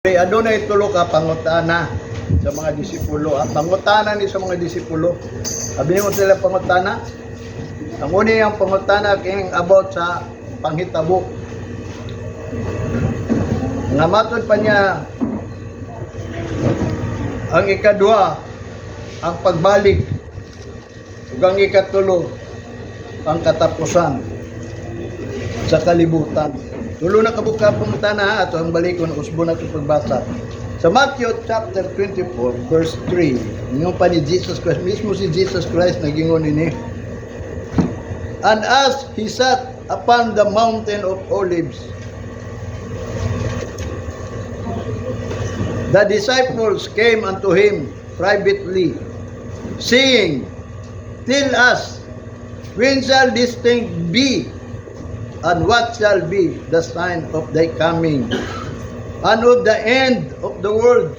Adunay tulo ka pangutana sa mga disipulo. Ah. Pangutana ni sa mga disipulo. Abi mo sila pangutana. Ang una ang pangutana kining about sa panghitabo. Nga matod pa niya ang ikadua, ang pagbalik, ug ang ikatulo, ang katapusan sa kalibutan. Tulo na kabuok pangutana ha, ato ang balikon, usbon nato pagbasa. Sa Matthew chapter 24 verse 3, ingon pa ni Jesus Christ, mismo si Jesus Christ nagingon ini. "And as he sat upon the mountain of Olives, the disciples came unto him privately, saying, 'Tell us, when shall this thing be? And what shall be the sign of thy coming and of the end of the world?'"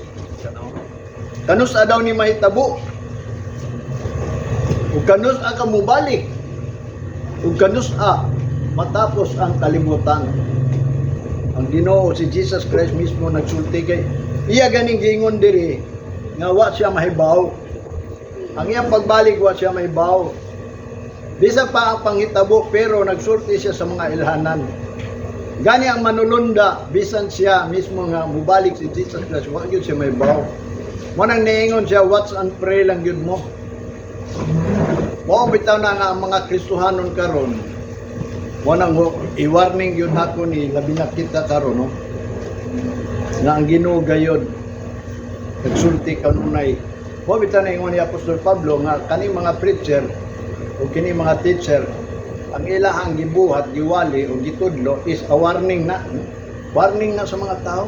Kanus-a daw ni mahitabo? Ug kanus-a ka mobalik? Ug kanus-a matapos ang kalibutan? Ang Ginoo si Jesus Christ mismo nagsulti kay iya ganing giingon diri nga wa siya mahibaw. Ang iyang pagbalik, wa siya mahibaw. Bisa pa ang panghitabo, pero nagsulti siya sa mga ilhanan. Gani ang manulunda, bisan siya mismo nga mubalik si Jesus Christ, wa gyud siya mahibaw. Mo nang niingon siya, "Watch and pray lang gyud mo." Mao bitaw na nga ang mga Kristohanon karon. Mo nang i-warning gyud nako ni, labi na kita karon, no. Nga ang Ginoo gayod nagsulti kanunay. Mao bitaw na ingon ni Apostol Pablo nga kani mga preacher o kini mga teacher, ang ilahang gibuhat, giwali o gitudlo is a warning na. Warning na sa mga tao.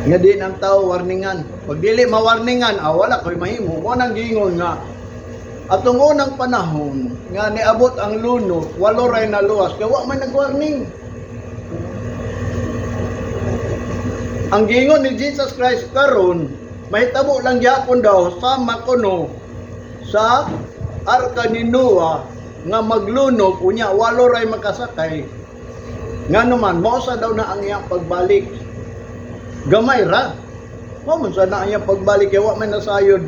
Nga din ang tao warningan. Pag dili mawarningan, ah, wala ko'y mahimo. Mo nang giingon nga atong unang panahon nga niabot ang lunok, walo ray naluwas kay wa man nagwarning. Ang giingon ni Jesus Christ karon, mahitabo lang gyapon daw sama kuno sa arka ni Noah nga maglunok unya walo ray makasakay. Nga naman mao sa daw na ang iyang pagbalik. Gamay ra. Mao man sa na ang iyang pagbalik kay wa man nasayod.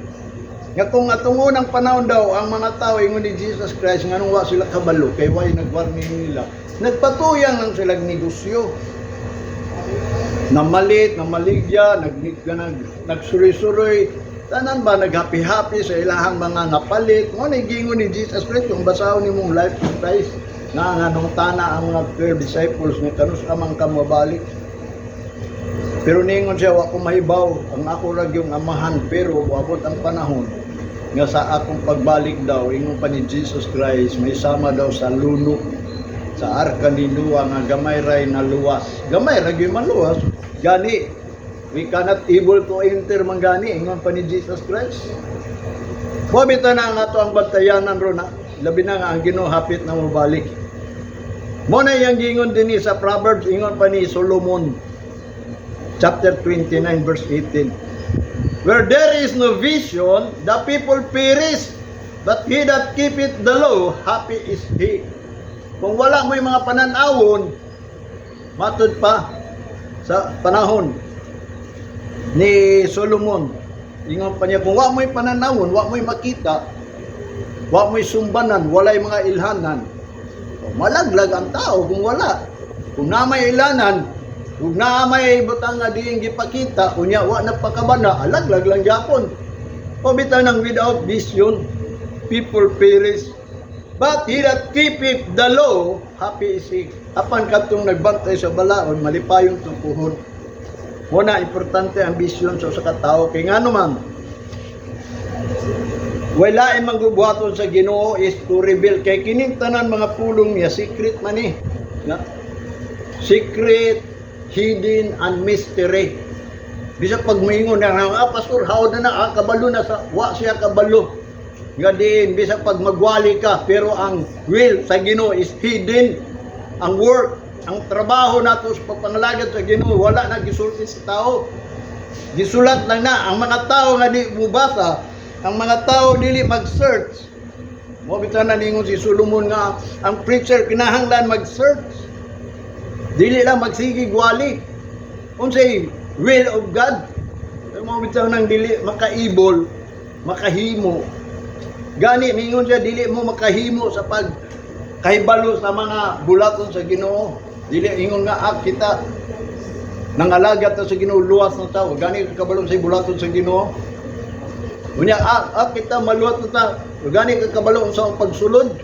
Nga kung atong unang panahon daw ang mga tao, ingon ni Jesus Christ, nganong wa sila kabalo kay way nagwarning nila. Nagpatuyang lang sila negosyo. Namalit, namaligya, nag, nag, nagsuroy-suroy, tanan ba naghappy-happy sa ilahang mga napalit. Mo na giingon ni Jesus Christ kung basahon nimong life of Christ nga nga nung tana ang mga 12 disciples nga kanus amang ka mabalik. Pero ningon siya, "Wa ko mahibaw, ang ako ra yung amahan," pero wabot ang panahon nga sa akong pagbalik daw, ingon pa ni Jesus Christ, may sama daw sa lunok sa arka ni Noah nga gamay ray naluwas. Gamay ra gyud maluwas. Gani we cannot able to enter man gani, ingon pa ni Jesus Christ. Mo bitaw na nga ato ang bantayanan ron na labi na nga ang Ginoo hapit na mobalik. Mo na iyang giingon dinhi sa Proverbs, ingon pa ni Solomon chapter 29 verse 18. "Where there is no vision, the people perish. But he that keepeth the law, happy is he." Kung wala mo yung mga pananawon, matud pa sa panahon ni Solomon, ingon pa niya, kung wa mo'y pananawon, wa mo'y makita, wa mo'y sumbanan, walay mga ilhanan, malaglag ang tao kung wala. Kung na may ilhanan, kung na may butang nga diin gipakita, unya wa nagpakabana, alaglag lang gyapon. O bitaw nang without vision, people perish. But he that keepeth the law, happy is he. Apan katong nagbantay sa balaod, malipayon tupuhon. Muna, importante ang vision sa usa ka tawo. Kay ngano man, wala ay manggubuhaton sa Ginoo is to reveal kay kining tanan mga pulong niya secret man ni. Na? Secret, hidden and mystery. Bisag pag moingon na, "Ah, pastor, how na na, ah, kabalo na sa," wa siya kabalo. Nga diin, bisag pag magwali ka, pero ang will sa Ginoo is hidden. Ang work, ang trabaho nato sa pagpangalagad sa Ginoo, wala na gisulti sa tao. Gisulat lang na ang mga tao nga di mubasa, ang mga tao dili mag-search. Mo bitaw na ningon si Solomon nga ang preacher kinahanglan mag-search. Dili lang magsigig wali. Unsay will of God. Mao bitaw nang dili maka-able makahimo. Gani mingon siya, dili mo makahimo sa pag kahibalo sa mga bulaton sa Ginoo. Dili ingon nga ah, kita nangalagat ta sa Ginoo, luwas na tao. Gani ka kabalo sa bulaton sa Ginoo. Unya kita maluwas na ta. Gani ka kabalo sa pagsulod.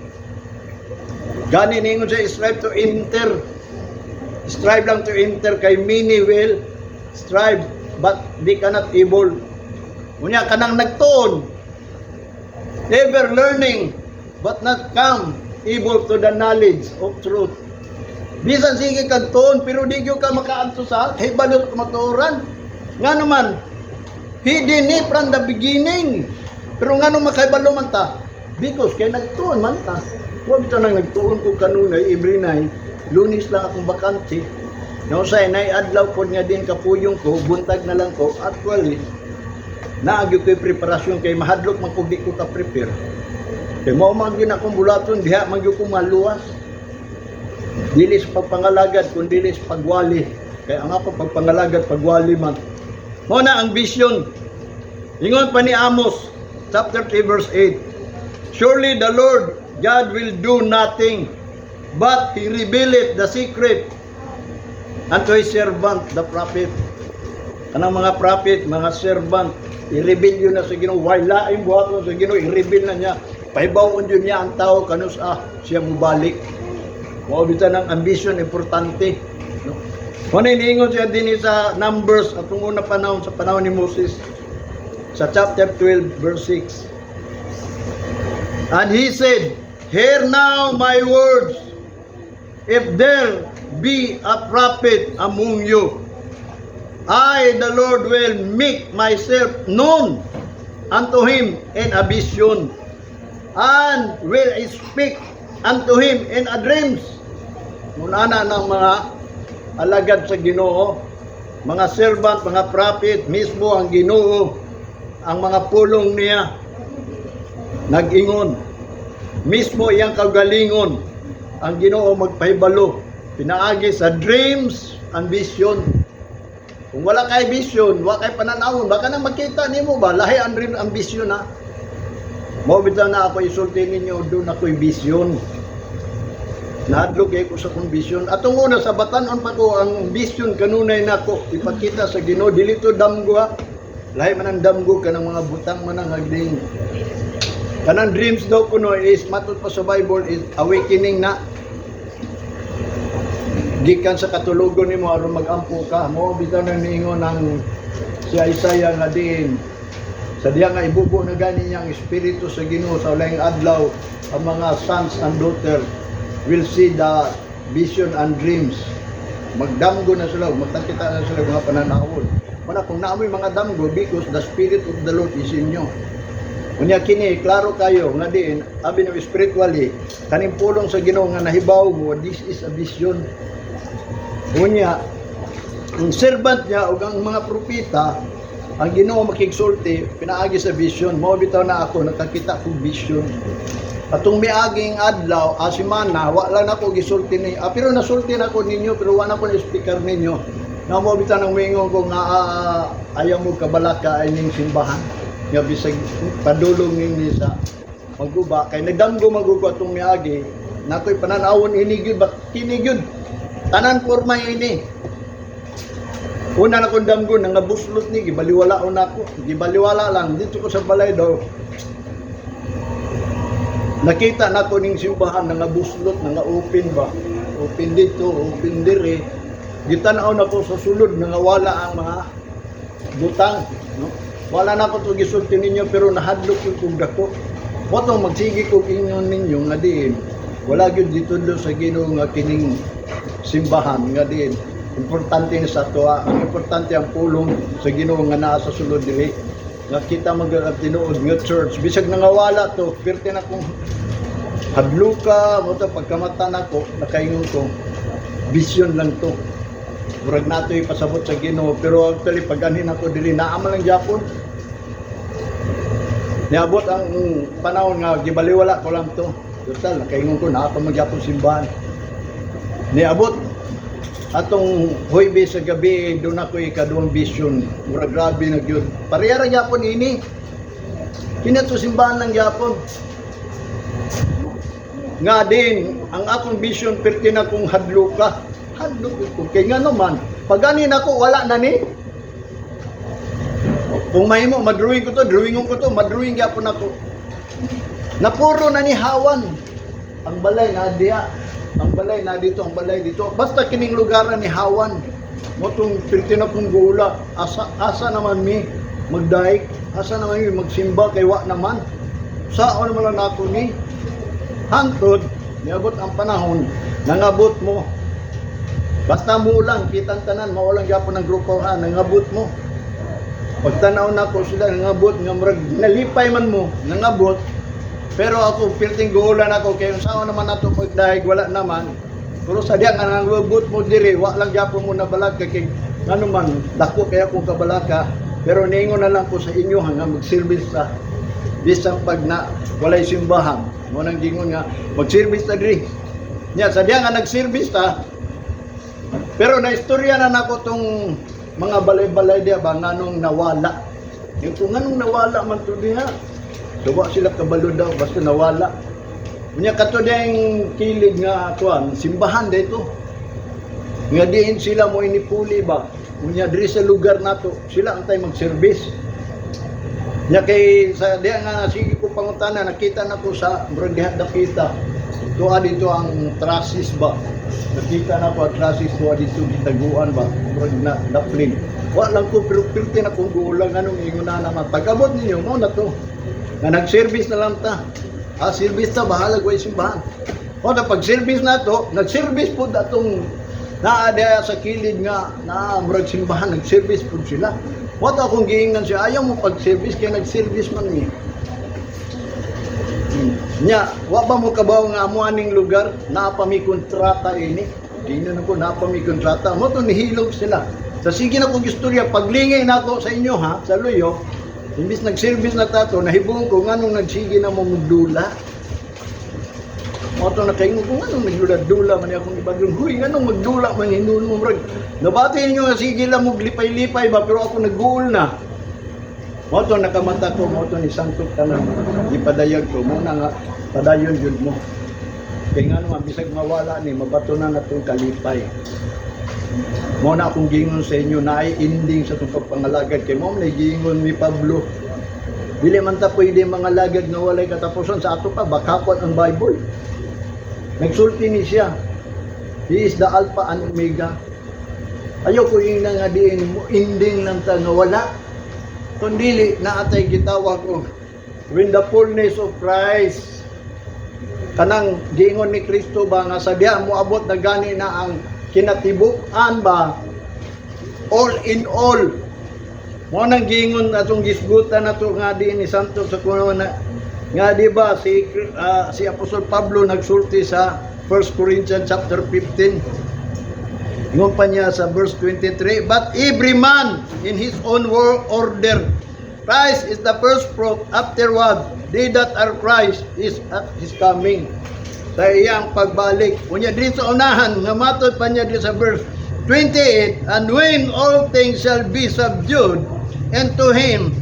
Gani ningon siya, strive to enter. Strive lang to enter kay many will strive but they cannot able. Unya kanang nagtuon, ever learning but not come able to the knowledge of truth. Bisan sige kag tuon pero di gyud ka makaadto sa kahibalo sa kamatuoran. Nga naman, he ni from the beginning. Pero ngano makahibalo man ta? Because kay nagtuon man ta. Wa bitaw nang nagtuon ko kanunay every night, Lunes lang akong bakante. No say nay adlaw pod nga din kapuyong ko, buntag na lang ko. Actually, naa gyud ko'y preparasyon kay mahadlok man kog di ko ka-prepare. Kay mao man gyud akong bulaton diha man gyud ko maluwas. Dili sa pagpangalagad kun dili sa pagwali. Kay ang ako pagpangalagad, pagwali man. Mao na ang vision. Ingon pa ni Amos chapter 3 verse 8. "Surely the Lord God will do nothing but he revealeth the secret unto his servant the prophet." Kanang mga prophet, mga servant, i-reveal yun na sa Ginoo. Wala yung buhaton sa Ginoo, i-reveal na niya. Pahibawon yun niya ang tao kanus siya mubalik. Mao bitaw ng ambition importante. No? Kung iniingon siya din sa Numbers atong una panahon, sa panahon ni Moses, sa chapter 12 verse 6. "And he said, 'Hear now my words. If there be a prophet among you, I, the Lord, will make myself known unto him in a vision, and will speak unto him in a dreams.'" Munana ng mga alagad sa Ginoo, mga servant, mga prophet, mismo ang Ginoo, ang mga pulong niya, nag-ingon. Mismo iyang kaugalingon, ang Ginoo magpahibalo, pinaagi sa dreams and vision. Kung wala kay vision, wala kay pananawon, baka nang makita nimo ba, lahi ang dream ang vision na. Mao bitaw na ako isulti ninyo, doon ako'y vision. Nahadlok kay ko sa akong vision. Atong una sa batan-on pa ko ang vision kanunay nako ipakita sa Ginoo, dili to damgo ha. Lahi man ang damgo, kanang mga butang man ang hagding. Kanang dreams daw kuno is matud pa sa Bible is awakening na. Gikan sa katulogon nimo aron mag-ampo ka. Mo bitaw nang niingon ang si Isaiah nga din sa diya nga ibubo na gani niya ang espiritu sa Ginoo sa ulaing adlaw, ang mga sons and daughter will see the vision and dreams. Magdamgo na sila, magtakita na sila mga pananawon. Wala kung naamoy mga damgo because the spirit of the Lord is in you. Unya kini klaro kayo nga diin abi no spiritually kaning pulong sa Ginoo nga nahibaw mo, this is a vision. Unya ang servant niya ug ang mga propeta, ang Ginoo makigsulti pinaagi sa vision. Mao bitaw na ako nakakita kog vision. Atong miaging adlaw, asimana, wa lang ako gisulti ni. Pero nasulti na ako ninyo, pero wa na ko na speaker ninyo. Na mo bitaw nang moingon ko nga ayaw mo kabalaka ay ning simbahan. Nga bisag padulong ninyo sa maguba kay nagdamgo magugo atong miagi nakoy pananawon ini gyud ba kini gyud tanan porma ini. Una na kong damgo nangabuslot ni, gibaliwala nako, gibaliwala lang dito ko sa balay daw. Nakita na ko ning simbahan nangabuslot, nanga-open ba, open dito, open dire. Gitanaw na ko sa sulod, nangawala ang mga butang, no? Wala na ko to gisulti ninyo pero nahadlok yung kong dako. Moto magsige kog ingon ninyo nga diin wala gyud gitudlo sa Ginoo nga kining simbahan nga diin importante ni sa atoa. Ang importante ang pulong sa Ginoo nga naa sa sulod diri nga kita mag tinuod nga church. Bisag nangawala to, pirti na kong hadluka mo to. Pagkamata nako, nakaingon ko, vision lang to, murag nato ipasabot sa Ginoo. Pero actually pag anhin ako diri, naa man lang gyapon. Niabot ang panahon nga gibaliwala ko lang to. Total, nakaingon ko naa pa man gyapon simbahan. Niabot Atong Huwebes sa gabi, doon ako ikaduhang vision. Mura grabe na gyud. Pareha ra gyapon ini. Kini to simbahan lang gyapon. Nga din, ang akong vision perti na kong hadlo ka. Hadlo ko. Kay nga naman, pag ganin ako, wala na ni. Kung mahimo, madrawing ko to, drawing ko to, madrawing gyapon ako. Napuro na ni hawan. Ang balay na diya, ang balay na dito, ang balay dito. Basta kining lugar na ni hawan. Motong perti na kong gula. Asa, asa naman mi magdaik, asa naman mi magsimba kay wa naman. Sao naman lang nako ni? Hangtod, niabot ang panahon, nangabot mo. Basta mo lang, kitang tanan, mao lang gyapon ang grupo ha, nangabot mo. Pagtanaw nako sila, nangabot, nga murag nalipay man mo, nangabot. Pero ako, pirting guulan ako, kaya saan naman nato pagdahig, wala naman. Pero sa diya nga nangabot mo diri, wa lang gyapon mo nabalaka, kay ano man, dako kaya kung kabalaka. Pero niingon na lang ko sa inyo hanggang mag-service sa bisan pag na walay simbahan. Mo nang gingon nga mag-service ta diri. Nya sa diya nga nag-service ta. Pero naistorya na nako tong mga balay-balay diya ba nganong nawala. Yung kung nganong nawala man to diha. Duwa sila kabalo daw basta nawala. Unya kato diyang kilid nga kuan simbahan dito. Nga diin sila mo inipuli ba. Unya diri sa lugar nato sila ang tay mag-service. Nya kay sa diya nga sige ko pangutana, nakita na ko sa murag diha dakita. Tuwa dito ang traces ba. Nakita na ko ang traces tuwa dito gitaguan ba. Murag na daplin. Wa lang ko pero pirti na kong gulang anong ingon na naman. Pag-abot ninyo mo na to. Nga nag-service na lang ta. Ah, service ta, bahala way simbahan. O na pag-service na to, nag-service po datong naa diha sa kilid nga naa murag simbahan, nag-service po sila. Wa ta akong giingan siya, ayaw mo pag-service kay nag-service man ni. Nya, wa ba mo kabaw nga amo aning lugar naa pa mi kontrata ini? Giingnan ako naa pa mi kontrata. Mo to nihilom sila. Sa sige na kong istorya, paglingay nako sa inyo ha, sa luyo, imbis nag-service na tato, nahibong ko nganong nagsige na mo mugdula. Mo to nakaingon ko nganong nagdula-dula man akong ibagong huy, nganong magdula man hinuon mo murag. Nabati ninyo nga sige lang mo lipay-lipay ba pero ako nagguol na. Mo to nakamata ko, mo to ni sangkot tanan. Gipadayag ko mo na nga padayon jud mo. Kay ngano man bisag mawala ni mabato na natong kalipay. Mo na akong giingon sa inyo na ay ending sa itong pagpangalagad kay mo na giingon ni Pablo. Dili man ta pwede mga lagad nga walay katapusan sa ato pa bakakot ang Bible. Nagsulti ni siya. He is the Alpha and Omega. Ayaw ko yung nga diin mo ending lang ta nga wala. Kundili na atay gitawag og when the fullness of Christ, kanang giingon ni Kristo ba nga sa diha moabot na gani na ang kinatibuk-an ba, all in all. Mo nang giingon atong gisgutan nato nga di ni Santo sa kuno na nga di ba si Apostol Pablo nagsulti sa 1 Corinthians chapter 15. Ingon pa niya sa verse 23, "But every man in his own world order. Christ is the first fruit, afterward, they that are Christ is at his coming." Sa iyang pagbalik. Unya dito sa unahan, nga matod pa niya dito sa verse 28, "And when all things shall be subdued unto him,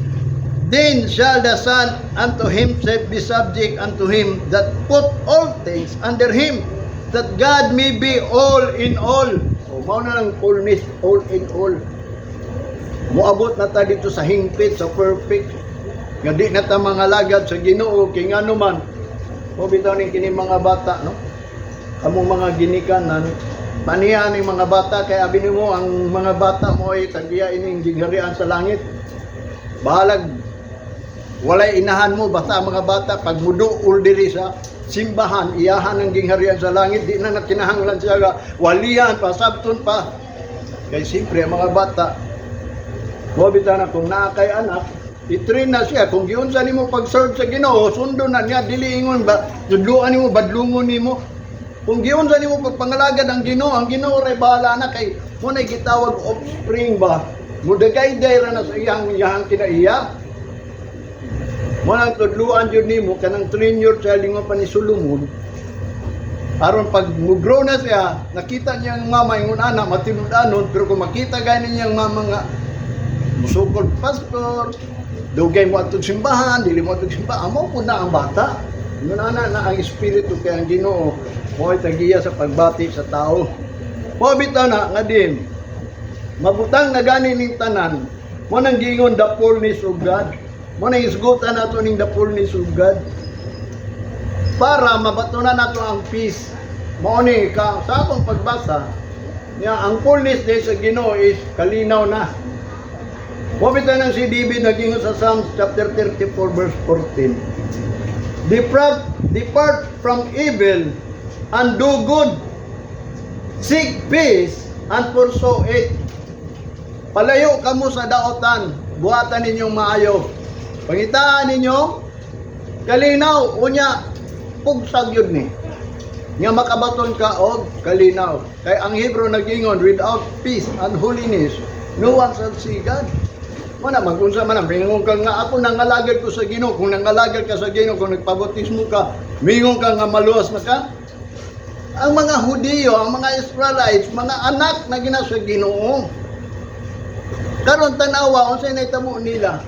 then shall the Son unto himself be subject unto him that put all things under him, that God may be all in all." O, mao na lang fullness, all in all. Moabot na ta dito sa hingpit, sa perfect. Nga di na ta mga lagad sa Ginoo kay ngano man. Mo bitaw ning kini mga bata, no? Kamong mga ginikanan, paniya ning mga bata kay abi nimo ang mga bata mo ay tagiya ining gingharian sa langit. Bahalag walay inahan mo, basta ang mga bata pag muduol diri sa simbahan, iyahan ang gingharian sa langit, di na nakinahanglan siya ga walian pa, sabton pa. Kay siyempre ang mga bata, mo bitaw na kung naa kay anak, i-train na siya. Kung giunsa nimo pag-serve sa Ginoo, sundon na niya, dili ingon ba, tudloan nimo, badlungon nimo. Kung giunsa nimo pagpangalagad ang Ginoo ray bahala na kay mo na gitawag offspring ba. Mudagayday ra na sa iyang iyang kinaiya. Mo nang tudloan jud nimo kanang train your child, ingon pa ni Solomon. Aron pag mo-grow na siya, nakita niya ang mama ingon ana matinud-anon, pero kung makita gani niya ang mama nga musukol pastor, dugay mo atong simbahan, dili mo atong simbahan, mao po na ang bata. Ingon ana na ang espiritu kay ang Ginoo mo'y tagiya sa pagbati sa tao. Mao bitaw na nga din mabutang na gani ning tanan mo nang giingon the fullness of God. Mo nang isgutan nato ning the fullness of God para mabatunan nato ang peace. Mao ni ka sa akong pagbasa niya, ang fullness day sa Ginoo is kalinaw na. Mo bitaw nang si David nagingon sa Psalms chapter 34 verse 14. "Depart from evil and do good. Seek peace and pursue it." Palayo kamo sa daotan, buhatan ninyong maayo. Pangitaan ninyo kalinaw, unya pugsag yun ni. Nga makabaton ka og kalinaw. Kay ang Hebrew nagingon, "Without peace and holiness, no one shall see God." Mana magunsa man ang mingon ka nga ako nangalagad ko sa Ginoo. Kung nangalagad ka sa Ginoo, kung nagpabautismo ka, mingon ka nga maluwas na ka. Ang mga Hudiyo, ang mga Israelites, mga anak na gina sa Ginoo. Karon tanawa unsay nahitabo nila.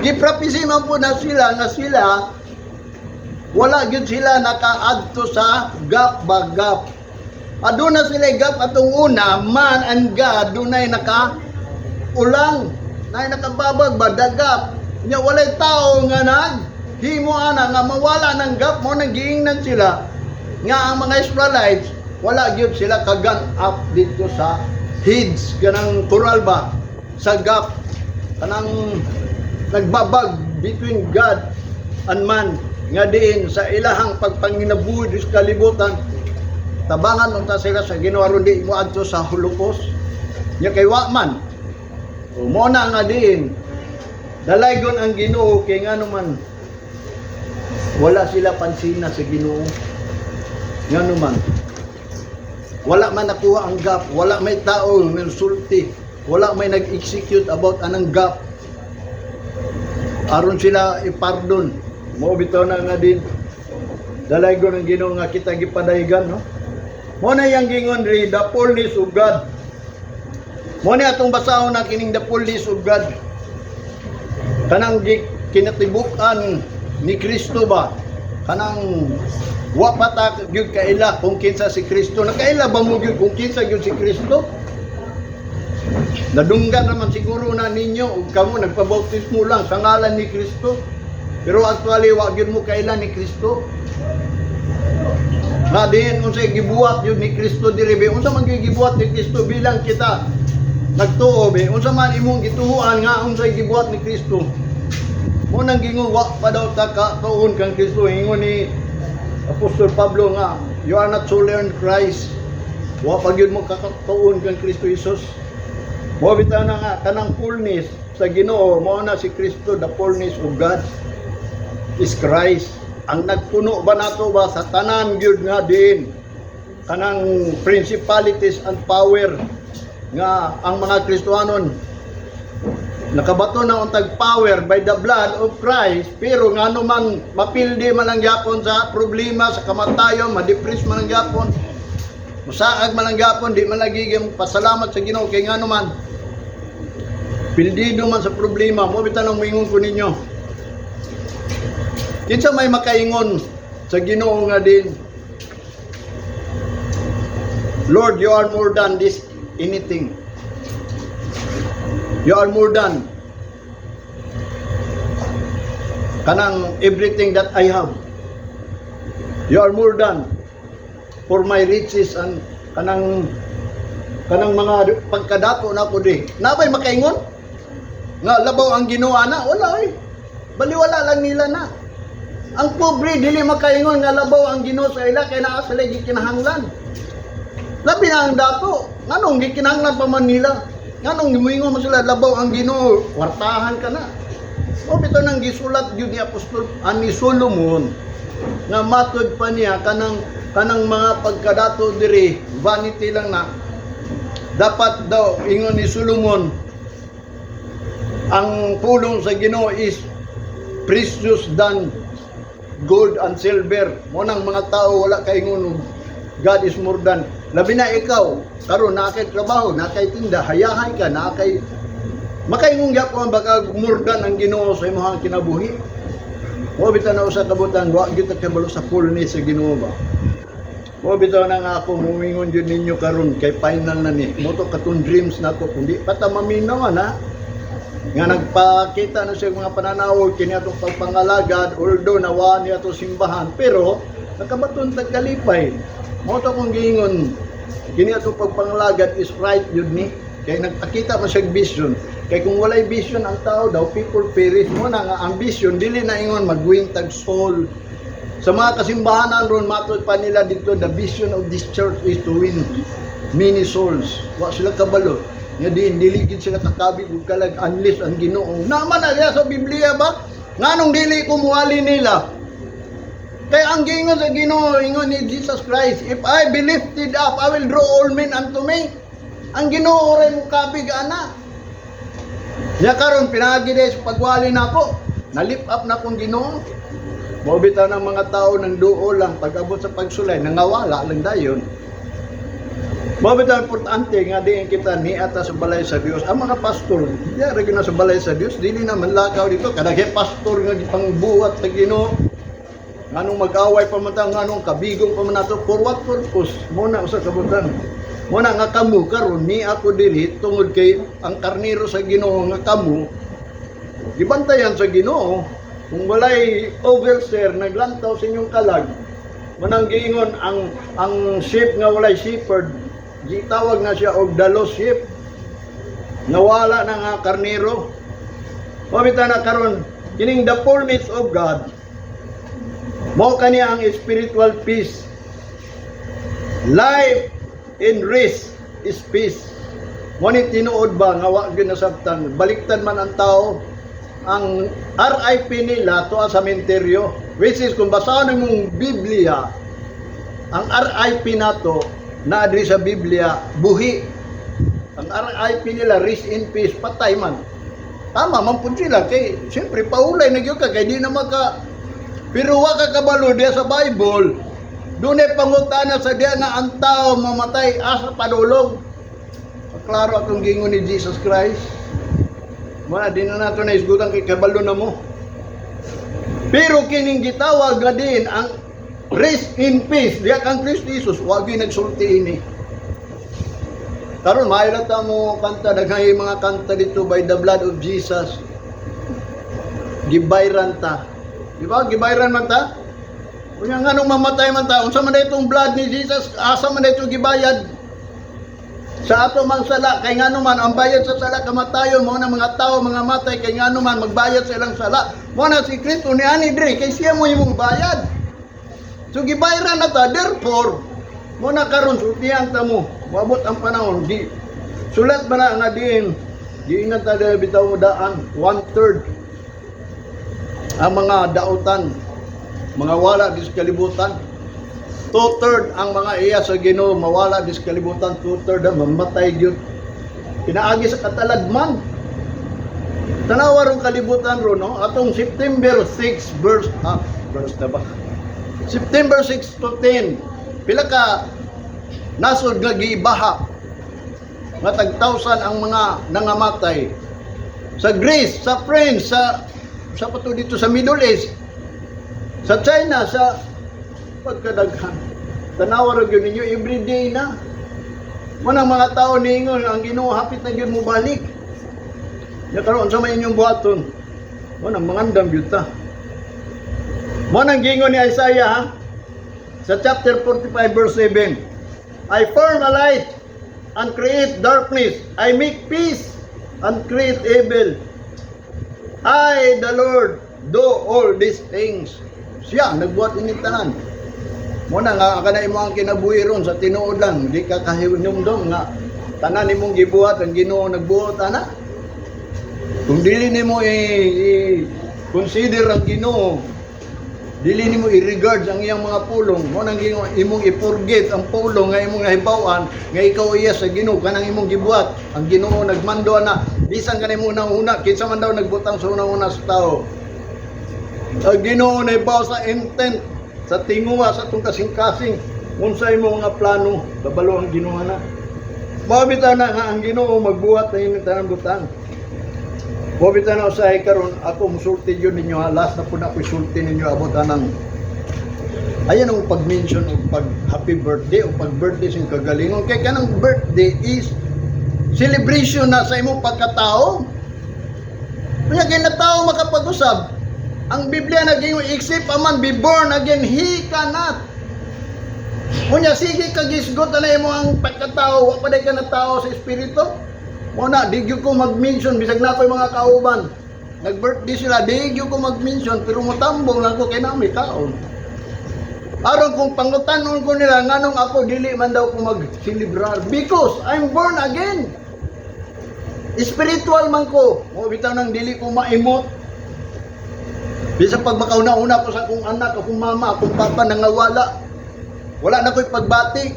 Giprophesy man po na sila nga sila wala gyud sila nakaadto sa gap ba gap. Aduna sila gap atong una, man and God dunay naka ulang, nay nakababag ba the gap. Nya walay tao nga nag himo ana nga mawala ng gap. Mo nang giingnan sila nga ang mga Israelites wala gyud sila kagan up dito sa hedge, kanang coral ba sa gap, kanang nagbabag between God and man, nga diin sa ilahang pagpanginabuhi sa kalibutan, tabangan unta sila sa Ginoo aron di mo adto sa Holocaust nya kay wa man. O, mo na nga diin dalaygon ang Ginoo kay ngano man wala sila pansina sa Ginoo, ngano man wala man nakuha ang gap, wala may tao nagsulti, wala may nag-execute about anang gap aron sila ipardon. Mo bitaw na nga din dalaygon ang Ginoo nga kita gipadaygan, no? Mo na yang gingon diri, the fullness of God. Mo ni atong basahon na kining the fullness of God, kanang kinatibuk-an ni Kristo ba, kanang wa pa ta gyud kaila kung kinsa si Kristo. Nakaila ba mo gyud kung kinsa gyud si Kristo? Nadunggan naman siguro na ninyo ug kamo nagpabautismo lang sa ngalan ni Kristo, pero actually wa gyud mo kaila ni Kristo nga diin unsay gibuhat gyud ni Kristo diri be. Unsa man gyud gibuhat ni Kristo bilang kita nagtuo be? Unsa man imong gituohan nga unsay gibuhat ni Kristo? Mo nang gingon wa pa daw ta ka tuon kang Kristo. Ingon ni Apostol Pablo nga you are not so learned Christ. Wa pa gyud mo kakatuon kang Kristo Jesus. Mo bitaw na nga kanang fullness sa Ginoo mao na si Kristo. The fullness of God is Christ. Ang nagpuno ba nato ba sa tanan gyud nga diin kanang principalities and power, nga ang mga Kristohanon nakabato na untag power by the blood of Christ, pero ngano man mapildi man ang gyapon sa problema, sa kamatayon, madepress man ang gyapon, musaag man ang gyapon, di man lagi gyud pasalamat sa Ginoo kay ngano man pildido man sa problema. Mo bitaw nang moingon ko ninyo, kinsa may makaingon sa Ginoo nga din, "Lord, you are more than this anything. You are more than kanang everything that I have. You are more than for my riches and kanang mga pagkadato na ko di." Nabay makaingon nga labaw ang Ginoo na? Wala eh. Baliwala lang nila na. Ang pobre dili makaingon nga labaw ang Ginoo sa ila kay naa sila gikinahanglan. Labi na ang dato. Nganong gikinahanglan pa man nila? Nganong gimuingon mo sila labaw ang Ginoo, kwartahan ka na. O bitaw nang gisulat gyud ni Apostol ani Solomon nga matod pa niya kanang mga pagkadato diri vanity lang na. Dapat daw ingon ni Solomon, ang pulong sa Ginoo is precious than gold and silver. Mo nang mga tao wala kaingon og God is more than. Labi na ikaw, karon naa kay trabaho, naa kay tinda, hayahay ka, naa kay makaingon gyapon baka more than ang Ginoo sa imong kinabuhi. Mo bitaw na usa ka butang, wa gyud ta kabalo sa fullness sa Ginoo ba. Mo bitaw na nga ako muingon jud ninyo karon kay final na ni. Mo to katong dreams nato kundi pa ta maminaw na nga nagpakita na siya mga pananaw kini atong pagpangalagad, although nawa niya ato simbahan, pero nakabaton tag kalipay. Mo to kong giingon, kini atong pagpangalagad is right yun ni kay nagpakita man siya vision, kay kung walay vision ang tao daw, people perish. Mo na nga ang vision dili na ingon magwin tag soul sa mga kasimbahanan ron. Matod pa nila dito, the vision of this church is to win many souls. Wa sila kabalo nga di dili gid sila kakabig ug kalag unless ang Ginoo. Naman na siya sa Biblia ba? Nganong dili ko muwali nila? Kaya ang giingon sa Ginoo, ingon ni Jesus Christ, "If I be lifted up, I will draw all men unto me." Ang Ginoo ray mo kabig ana. Ya karon pinaagi sa pagwali nako. Na-lift up na kong Ginoo. Mao bitaw ng mga tao nang duo lang pag-abot sa pagsulay, nangawala lang dayon. Mao bitaw importante nga diin kita niata sa balay sa Dios. Ang mga pastor, di ra gyud na sa balay sa Dios, dili na manlakaw dito kadaghay pastor nga gipangbuhat sa Ginoo. Nganong mag-away pa man ta, nganong kabigong pa man nato, for what purpose? Mo na usa ka butang. Mo na nga kamo karon ni ako diri tungod kay ang karnero sa Ginoo nga kamo gibantayan sa Ginoo. Kung walay overseer naglantaw sa inyong kalag, manang giingon ang sheep nga walay shepherd, gitawag na siya og the lost sheep. Nawala na nga karnero. Mabita na karon kining the fullness of God. Mao kani ang spiritual peace. Life in rest is peace. Mo ni tinuod ba nga wa gyud nasabtan, baliktad man ang tao, ang RIP nila tuwa sa sementeryo, which is kung basahon imong Biblia, ang RIP nato naa diri sa Biblia, buhi. Ang RIP nila, rest in peace, patay man. Tama man pud sila kay siyempre paulay na gyud ka kay di na maka, pero wa ka kabalo diya sa Bible, dunay pangutana sa diya nga ang tao mamatay, asa padulong. Klaro atong gingon ni Jesus Christ. Wala, di na nato na isgutan kay kabalo na mo. Pero kining gitawag nga din ang rest in peace, diya kang Kristo Jesus, wa gyud nagsulti ini. Karon maayo lang ta mo kanta, daghay mga kanta dito, by the blood of Jesus. Gibayran ta. Di ba? Gibayran man ta? Unya nga nung mamatay man ta, unsa man itong blood ni Jesus, asa man ito gibayad? Sa ato mang sala, kay ngano man ang bayad sa sala kamatayon, mao na mga tao mga matay kay ngano man magbayad sa ilang sala. Mao na si Kristo ni ani diri kay siya mo imong bayad. So gibayaran na ta, therefore mo na karon sultihan ta mo. Moabot ang panahon di sulat ba na nga diin giingat ta dahil bitaw mo daan one third ang mga dautan mga wala dis kalibutan, two-third ang mga iya sa Ginoo mawala dis kalibutan, two-third ang mamatay gyud pinaagi sa kataladman. Tanawa rong kalibutan ro, no? Atong September 6 verse, verse na ba, September 6 to 10, pila ka nasod nga gibaha nga tag thousand ang mga nangamatay sa Greece, sa France, sa pato dito sa Middle East, sa China, sa pagkadaghan. Tanawa ra gyud ninyo everyday na. Manang mga tao niingon ang Ginoo hapit na gyud mo balik. Ya karon sa may inyong buhaton? Mo nang mangandam gyud ta. Mo nang giingon ni Isaiah, ha? Sa chapter 45 verse 7. "I form a light and create darkness. I make peace and create evil. I, the Lord, do all these things." Siya ang nagbuhat ini tanan. Mo na nga kana imo ang kinabuhi ron sa tinuod lang, di ka kahinumdom nga tanan nimong gibuhat ang Ginoo nagbuhat ana. Kung dili nimo i consider ang Ginoo, dili nimo i-regard ang iyang mga pulong, mo nang Ginoo imong i-forget ang pulong nga imong nahibaw-an nga ikaw iya sa Ginoo, kanang imong gibuhat. Ang Ginoo nagmando na bisan kanimo una-una, kinsa man daw nagbutang sa una-una sa tao? Ang Ginoo na ibaw sa intent, sa tinguha sa atong kasing-kasing. Unsay mo mga plano, kabalo ang Ginoo na. Mao bitaw na nga ang Ginoo magbuhat na ining tanang butang. Mao bitaw na usahay karon ako musulti yun ninyo ha. Last na po na ako sulti ninyo abot anang. Ayan ang pag-mention og pag happy birthday o pag birthday sa kagalingon kay kanang birthday is celebration na sa imong pagkatao. Unya kay na tao makapag-usab. Ang Biblia naging, "Except a man be born again, he cannot." Unya sige ka gisgot na imo ang pagkatao, wa pa day ka na tao sa espiritu. Mo na di gyud ko mag-mention bisag na ako'y mga kauban. Nag-birthday sila, di gyud ko mag-mention, pero motambong lang ko kay na may kaon. Aron kung pangutanon ko nila nganong ako dili man daw ko mag-celebrar, because I'm born again. Spiritual man ko. Mo bitaw nang dili ko maimot. Bisan pag makauna-una ko sa akong anak, akong mama, akong papa nangawala. Wala na ko'y pagbati.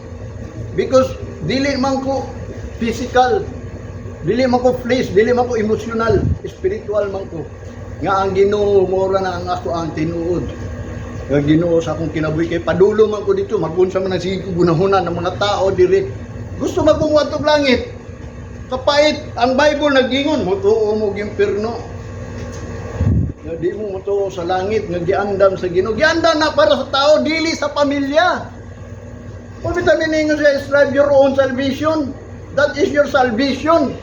Because dili man ko physical. Dili man ko flesh, dili man ko emotional, spiritual man ko. Nga ang Ginoo mora na ang ako ang tinuod. Nga Ginoo sa akong kinabuhi kay padulo man ko dito, magunsa man ang sige ko gunahuna ng mga tao diri. Gusto man kong wadtog langit. Kapait ang Bible nag-ingon, mutuo mo og impierno. Nga di mo mutuo sa langit nga giandam sa Ginoo. Giandam na para sa tao, dili sa pamilya. Kung bitaw niningon siya, "Strive your own salvation." That is your salvation.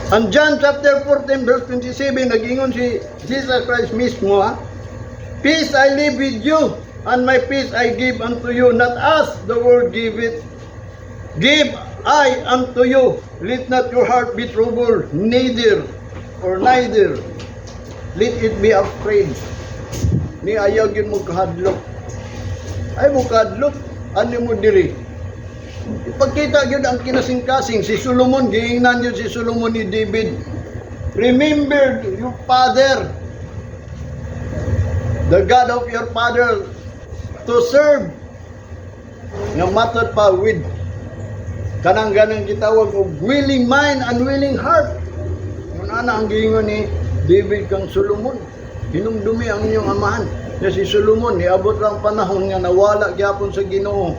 Ang John chapter 14 verse 27, nag-ingon si Jesus Christ mismo ha, "Peace I leave with you, and my peace I give unto you, not as the world give it. Give I unto you. Let not your heart be troubled, neither or neither let it be afraid." Ni ayaw gyud mo kahadlok. Ay mo kahadlok, ano mo diri? Ipagkita gyud ang kinasing-kasing si Solomon, giingnan yun si Solomon ni David. "Remember your father, the God of your father, to serve." Nga matod pa with kanang ganang gitawag og willing mind and willing heart. Ngun ana ang giingon ni David kang Solomon. "Hinumdumi ang inyong amahan." Na si Solomon, niabot lang panahon nga nawala gyapon sa Ginoo.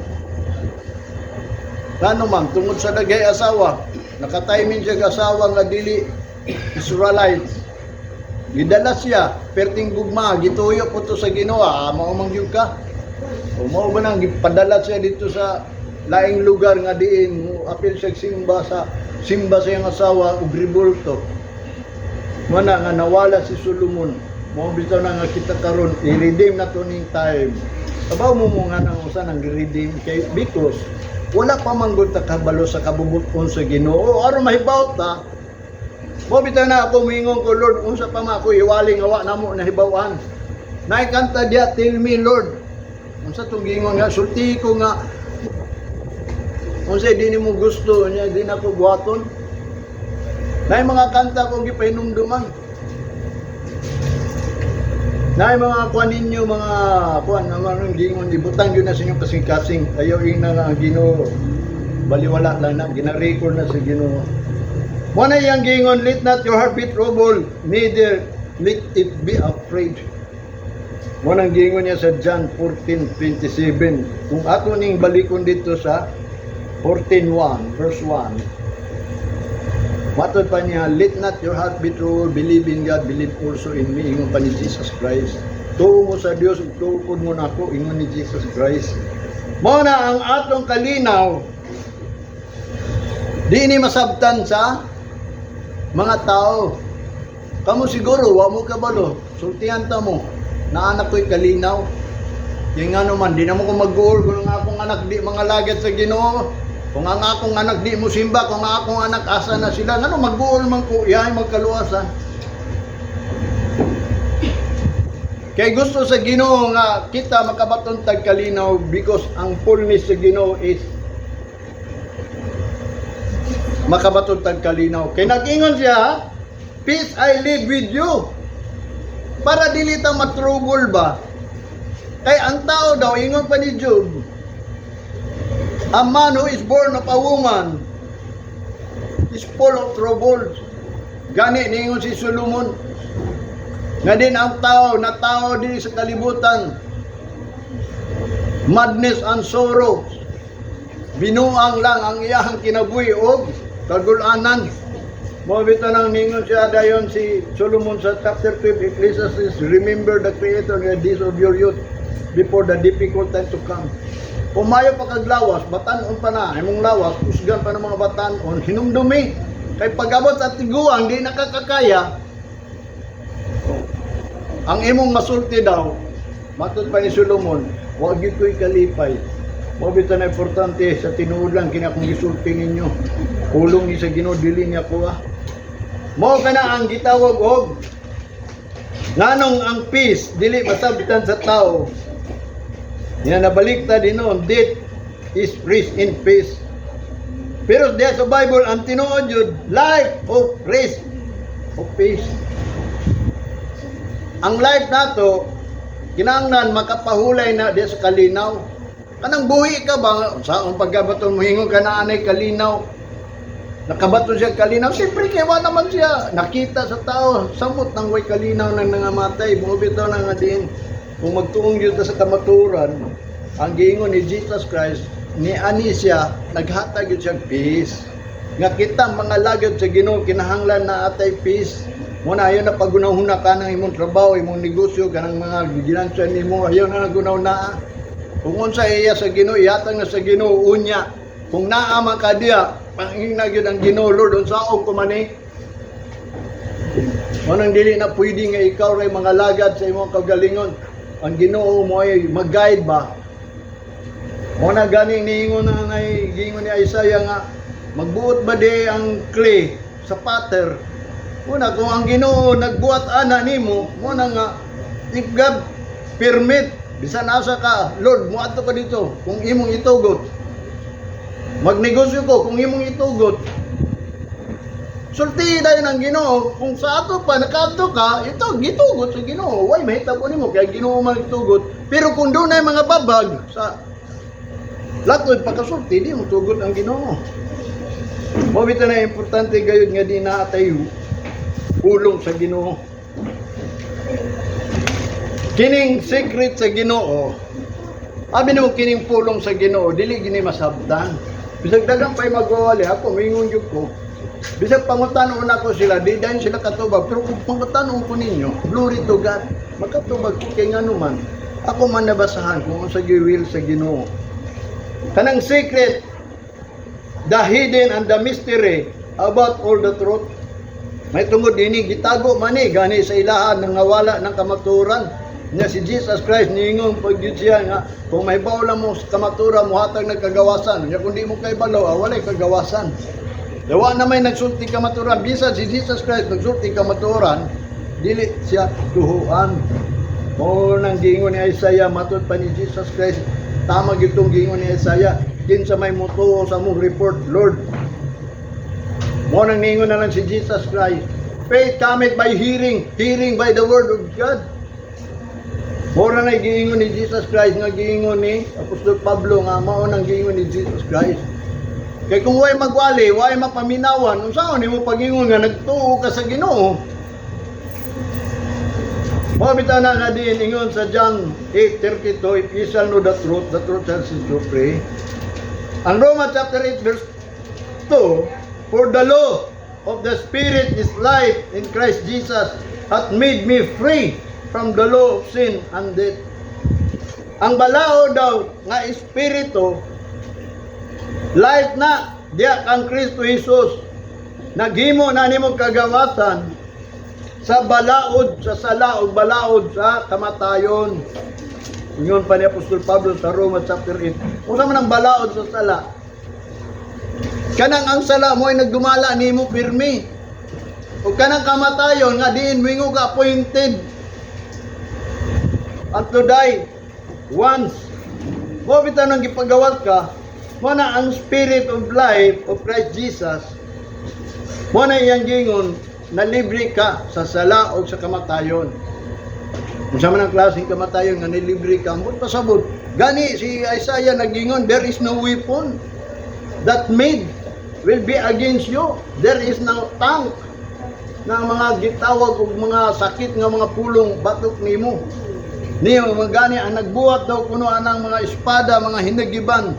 Ngano man, tungod sa daghay asawa, nakataymin siya asawa nga dili Israelites. Gidala siya, perting gugma, gituyo po to sa Ginoo, ah, mao man gyud ka. O mao ba nang gipadala siya dito sa laing lugar nga diin mo apil siya simba sa iyang asawa ug rebulto. Mana nga nawala si Solomon. Mao bitaw na nga kita karon i-redeem na to ning time. Kabaw mo mo nga nang usa nang redeem kay because wala pa man gud ta kabalo sa kabubut-on sa Ginoo aron mahibaw ta. Mo bitaw na ako moingon ko, "Lord, unsa pa man ako iwali nga wa namo nahibaw-an?" Naay kanta diya, "Tell me, Lord." Unsa tong giingon nga sulti ko nga unsay di nimo gusto niya di na ko buhaton. Naay mga kanta kong gipahinumduman. Naay mga kuan ninyo, mga kuan naman ang giingon, ibutang yun na sa inyong kasing-kasing. Ayaw ing na nga ang Ginoo. Baliwala lang na gina-record na sa Ginoo. Mo na iyang giingon, "Let not your heart be troubled, neither let it be afraid." Mo nang giingon niya sa John 14:27. Kung ato ning balikon dito sa 14:1, verse 1. Matod pa niya, "Let not your heart be troubled, believe in God, believe also in me," ingon pa ni Jesus Christ. Tuo mo sa Dios, ug tuo mo nako, ingon ni Jesus Christ. Mo na ang atong kalinaw, di ni masabtan sa mga tao. Kamo siguro, wa mo kabalo, sultihan ta mo, na anak ko'y kalinaw. Yung nga naman, di na mo ko mag-goal kung ang akong anak di mga lagat sa Ginoo. Kung ang akong anak di mo simba, kung ang akong anak asa na sila, ngano mag-goal man ko, iyahay magkaluwasan. Kay gusto sa Ginoo nga kita makabaton tag kalinaw because ang fullness sa Ginoo is makabaton tag kalinaw. Kay nag-ingon siya, "Peace I leave with you." Para dili ta matrugol ba? Kay ang tao daw, ingon pa ni Job, "A man who is born of a woman is full of troubles." Gani ningon si Solomon, Nga din ang tao, na tao din sa kalibutan, madness and sorrow, binuang lang ang iyahang kinabuhi og kagulanan. Mao bitaw nang ningon siya dayon si Solomon sa chapter 12 Ecclesiastes, "Remember the Creator in the days of your youth before the difficult time to come." Kung mayo pa kaglawas, batan-on pa na, imong lawas, kusgan pa ng mga batan-on, hinumdumi. Kay pag-abot sa tiguang, di nakakakaya, ang imong masulti daw, matod pa ni Solomon, "Wa gyud ko'y kalipay." Mao bitaw na importante sa tinuod lang kini akong gisulti ninyo. Pulong ni sa Ginoo, dili niya kuha. Mao kana ang gitawag og nganong ang peace dili masabtan sa tao. Nya nabaliktad hinuon, death is rest in peace. Pero diya sa Bible ang tinuod yun, life of rest of peace. Ang life nato kinahanglan makapahulay na diya sa kalinaw. Kanang buhi ka ba sa ang pagkabaton mo hingon ka na anay kalinaw. Nakabaton siya kalinaw, siyempre kay wa naman siya nakita sa tao, samot nang way kalinaw nang nangamatay. Mao bitaw na nga din kung magtuong gyud ta sa kamaturan, ang giingon ni Jesus Christ ni ani siya naghatag gyud siya peace. Nga kita mga lagad sa Ginoo kinahanglan na atay peace. Mo na ayo na pagunahuna ka ng imong trabaho, imong negosyo, kanang mga ginansya nimo, ayaw na nagunahuna. Kung unsa iya sa Ginoo, ihatag na sa Ginoo unya. Kung naa man ka diya, pangingna gyud ang Ginoo, "Lord, unsaon ko man ni?" Manang dili na pwede nga ikaw ray mga lagad sa imong kagalingon. Ang Ginoo mo ay mag-guide ba? Mo na ganing niingon na ngay giingon ni Isaiah nga magbuot ba di ang clay sa potter? Una kung ang Ginoo nagbuhat ana nimo, mo na nga if God permit, bisan asa ka, "Lord, muadto ka dito kung imong itugot. Magnegosyo ko kung imong itugot." Sulti dayon ang Ginoo kung sa ato pa nakaadto ka, ito gitugot sa Ginoo. Way mahitabo nimo kay Ginoo man gitugot. Pero kung dunay mga babag sa latod pagkasulti, di mo tugot ang Ginoo. Mao bitaw na importante gayud nga di na tayo pulong sa Ginoo. Kining secret sa Ginoo. Abi nimo kining pulong sa Ginoo, dili gini masabtan. Bisag dagang pa'y magwawali, ako mingon jud ko. Bisag pangutanon ako sila, di dayon sila katubag. Pero kung pangutanon ko ninyo, glory to God, makatubag ko kay ngano man. Ako man nabasahan kung unsa will sa Ginoo. Kanang secret, the hidden and the mystery about all the truth. May tungod ini gitago man ni gani sa ilahan nang wala ng kamaturan. Nya si Jesus Christ niingon pag gyud siya nga kung may lang mo sa kamaturan, mohatag nagkagawasan. Nya kung di mo kay balaw, walay kagawasan. Dawa na may nagsulti kamaturan, bisan si Jesus Christ nagsulti kamaturan, dili siya tuhuan. Mao nang giingon ni Isaiah matod pa ni Jesus Christ, tama gyud tong giingon ni Isaiah, kinsa may mutuo sa among report, Lord? Mo nang niingon na lang si Jesus Christ, "Faith cometh by hearing, hearing by the word of God." Mao na giingon ni Jesus Christ nga giingon ni Apostol Pablo nga mao nang giingon ni Jesus Christ. Kay kung way magwali, way mapaminawan, unsaon nimo pag-ingon nga nagtuo ka sa Ginoo? Mao bitaw na nga din ingon sa John 8:32, "If ye shall know the truth shall set you free." Ang Roma chapter 8 verse 2, "For the law of the Spirit is life in Christ Jesus hath made me free from the law of sin and death." Ang balaod daw nga espiritu, life na diya kang Kristo Jesus. Naghimo na nimo kagawasan sa balaod sa sala o balaod sa kamatayon. Ingon pa ni Apostol Pablo sa Roma chapter 8. Unsa man ang balaod sa sala? Kanang ang sala mo ay nagdumala nimo pirmi. O kanang kamatayon nga diin moingon ka appointed unto die once. Mo bitaw nang gipagawas ka, mo na ang spirit of life of Christ Jesus. Mo na iyang gingon na libre ka sa sala o sa kamatayon. Kung sa man ang klaseng kamatayon nga nilibre ka, ambot pasabot. Gani si Isaiah nagingon, "There is no weapon that made will be against you. There is no tongue." Na ang mga gitawag og mga sakit nga mga pulong batok nimo. Niyo mga gani ang nagbuhat daw kuno anang mga espada, mga hinagiban.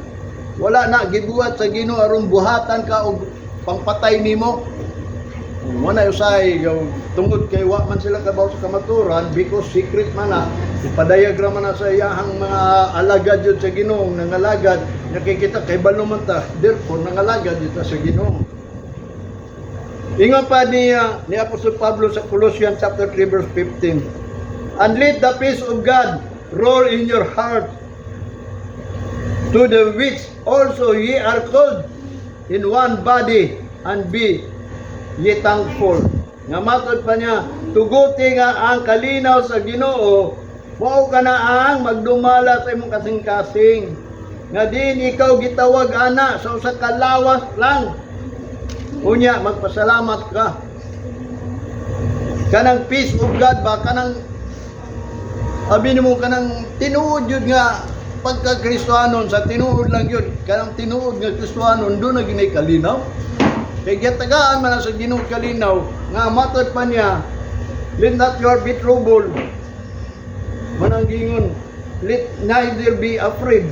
Wala na gibuhat sa Ginoo aron buhatan ka og pangpatay nimo. Mo na usay tungod kay wa man sila kabaw sa kamaturan, because secret man na ipadayag ra man na sa iyahang mga alagad yun sa Ginoo, nangalagad nakikita kay balo man ta, therefore nangalagad yun ta sa Ginoo. Ingon pa niya ni Apostol Pablo sa Colossians chapter 3 verse 15, "And let the peace of God rule in your heart, to the which also ye are called in one body, and be ye thankful." Nga matod pa niya, tuguti nga ang kalinaw sa Ginoo, mao ka na ang magdumala sa imong kasing-kasing. Nga din ikaw gitawag ana sa usa ka lawas lang. Unya magpasalamat ka. Kanang peace of God ba, kanang abi nimo kanang tinuod yun nga pagka Kristohanon, sa tinuod lang yun, kanang tinuod nga Kristohanon, doon na ginay kalinaw. Kay gitagaan man na sa Ginoo kalinaw, nga matod pa niya, "Let not your be troubled." Manang gingon, "Let neither be afraid."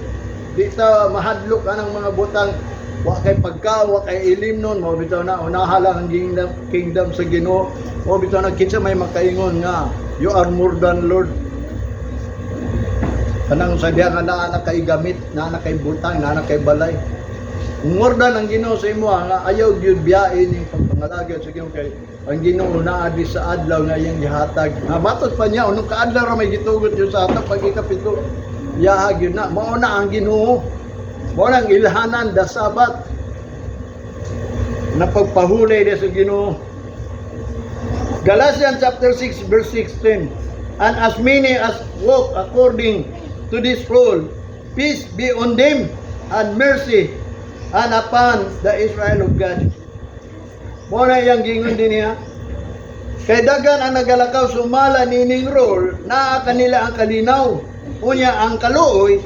Di ta mahadlok anang mga butang, wa kay pagka, wa kay ilim nun, mao bitaw na unaha lang ang kingdom sa Ginoo. Mao bitaw na kinsa may makaingon nga you are more than Lord. Kanang sa diha nga naa na kay gamit, naa na kay butang, naa na kay balay. More than ang Ginoo sa imo nga ayaw gyud biyain yung pagpangalagad sa Ginoo, kay ang Ginoo naa di sa adlaw nga iyang gihatag. Nga matod pa niya unong kaadlaw ra may gitugot yun sa ato pag ikapito. Yaha gyud na, mao na ang Ginoo. Mao na ang ilhanan, the Sabbath. Na pagpahulay di sa Ginoo. Galatians chapter 6 verse 16. "And as many as walk according to this rule, peace be on them and mercy and upon the Israel of God." Mo na iyang gingon din niya. Kay dagan ang nagalakaw sumala nining rule, naa kanila ang kalinaw. Unya ang kaluoy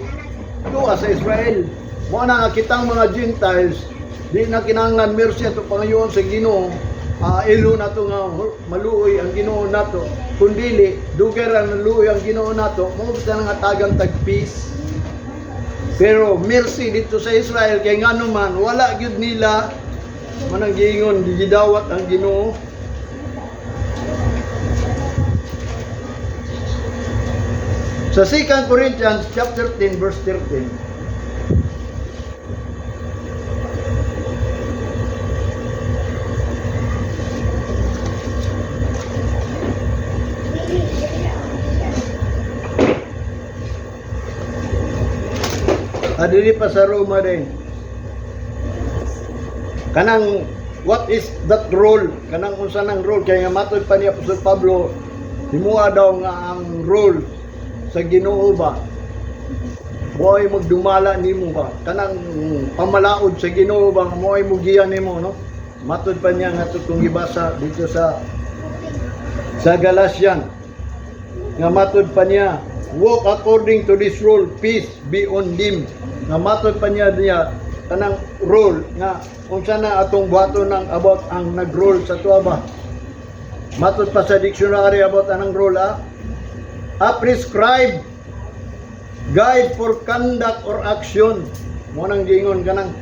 tuwa sa Israel. Mo na nga kitang mga Gentiles, di na kinahanglan mercy ato pangayoon sa Ginoo. Ilo na to nga maluoy ang Ginoo nato. Kung dili, dugay ra naluoy ang Ginoo nato, mo kita nga tagang tag peace. Pero mercy dito sa Israel kay ngano man wala gyud nila manang giingon gidawat ang Ginoo. Sa 2 Corinthians chapter 10 verse 13. Adili pa sa Roma din. Kanang what is that role? Kanang unsa nang role kay nga matod pa ni Apostol Pablo, himuha daw nga ang role sa Ginoo ba? Mo'y magdumala nimo ba? Kanang pamalaod sa Ginoo ba mo'y mugiya nimo, no? Matod pa niya nga kung gibasa dito sa Galatian, nga matod pa niya, "Walk according to this rule, peace be on them." Nga matod pa niya niya kanang rule nga unsa na atong buhaton ng about ang nag-rule sa tuwa ba. Matod pa sa dictionary about anang rule, a prescribed guide for conduct or action. Mo nang giingon kanang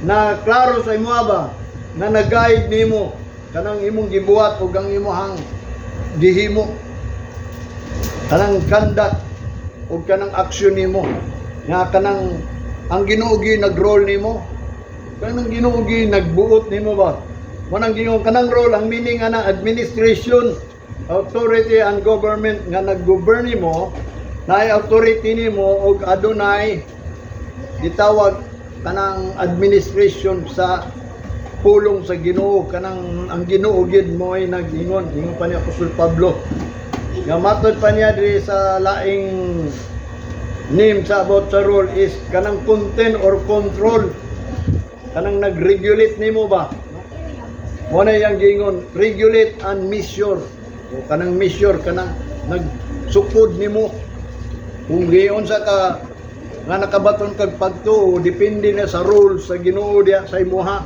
na klaro sa imo ba na nag-guide nimo kanang imong gibuhat ug ang imong gihimo, kanang conduct ug kanang action nimo, nga kanang ang Ginoo gyud nag-role nimo, kanang Ginoo gyud nagbuot nimo ba. Mo nang giingon kanang role, ang meaning ana, administration, authority and government, nga nag-govern nimo, naay authority nimo ug adunay gitawag kanang administration sa pulong sa Ginoo, kanang ang Ginoo gyud mo ay nag-ingon. Ingon pa ni Apostol Pablo nga matod pa niya diri sa laing name sa about sa rule is kanang content or control, kanang nag-regulate nimo ba. Mo na iyang giingon, regulate and measure, o kanang measure, kanang nagsukod nimo kung giyon sa ka nga nakabaton kag pagtuo, depende na sa rule sa Ginoo diya sa imuha.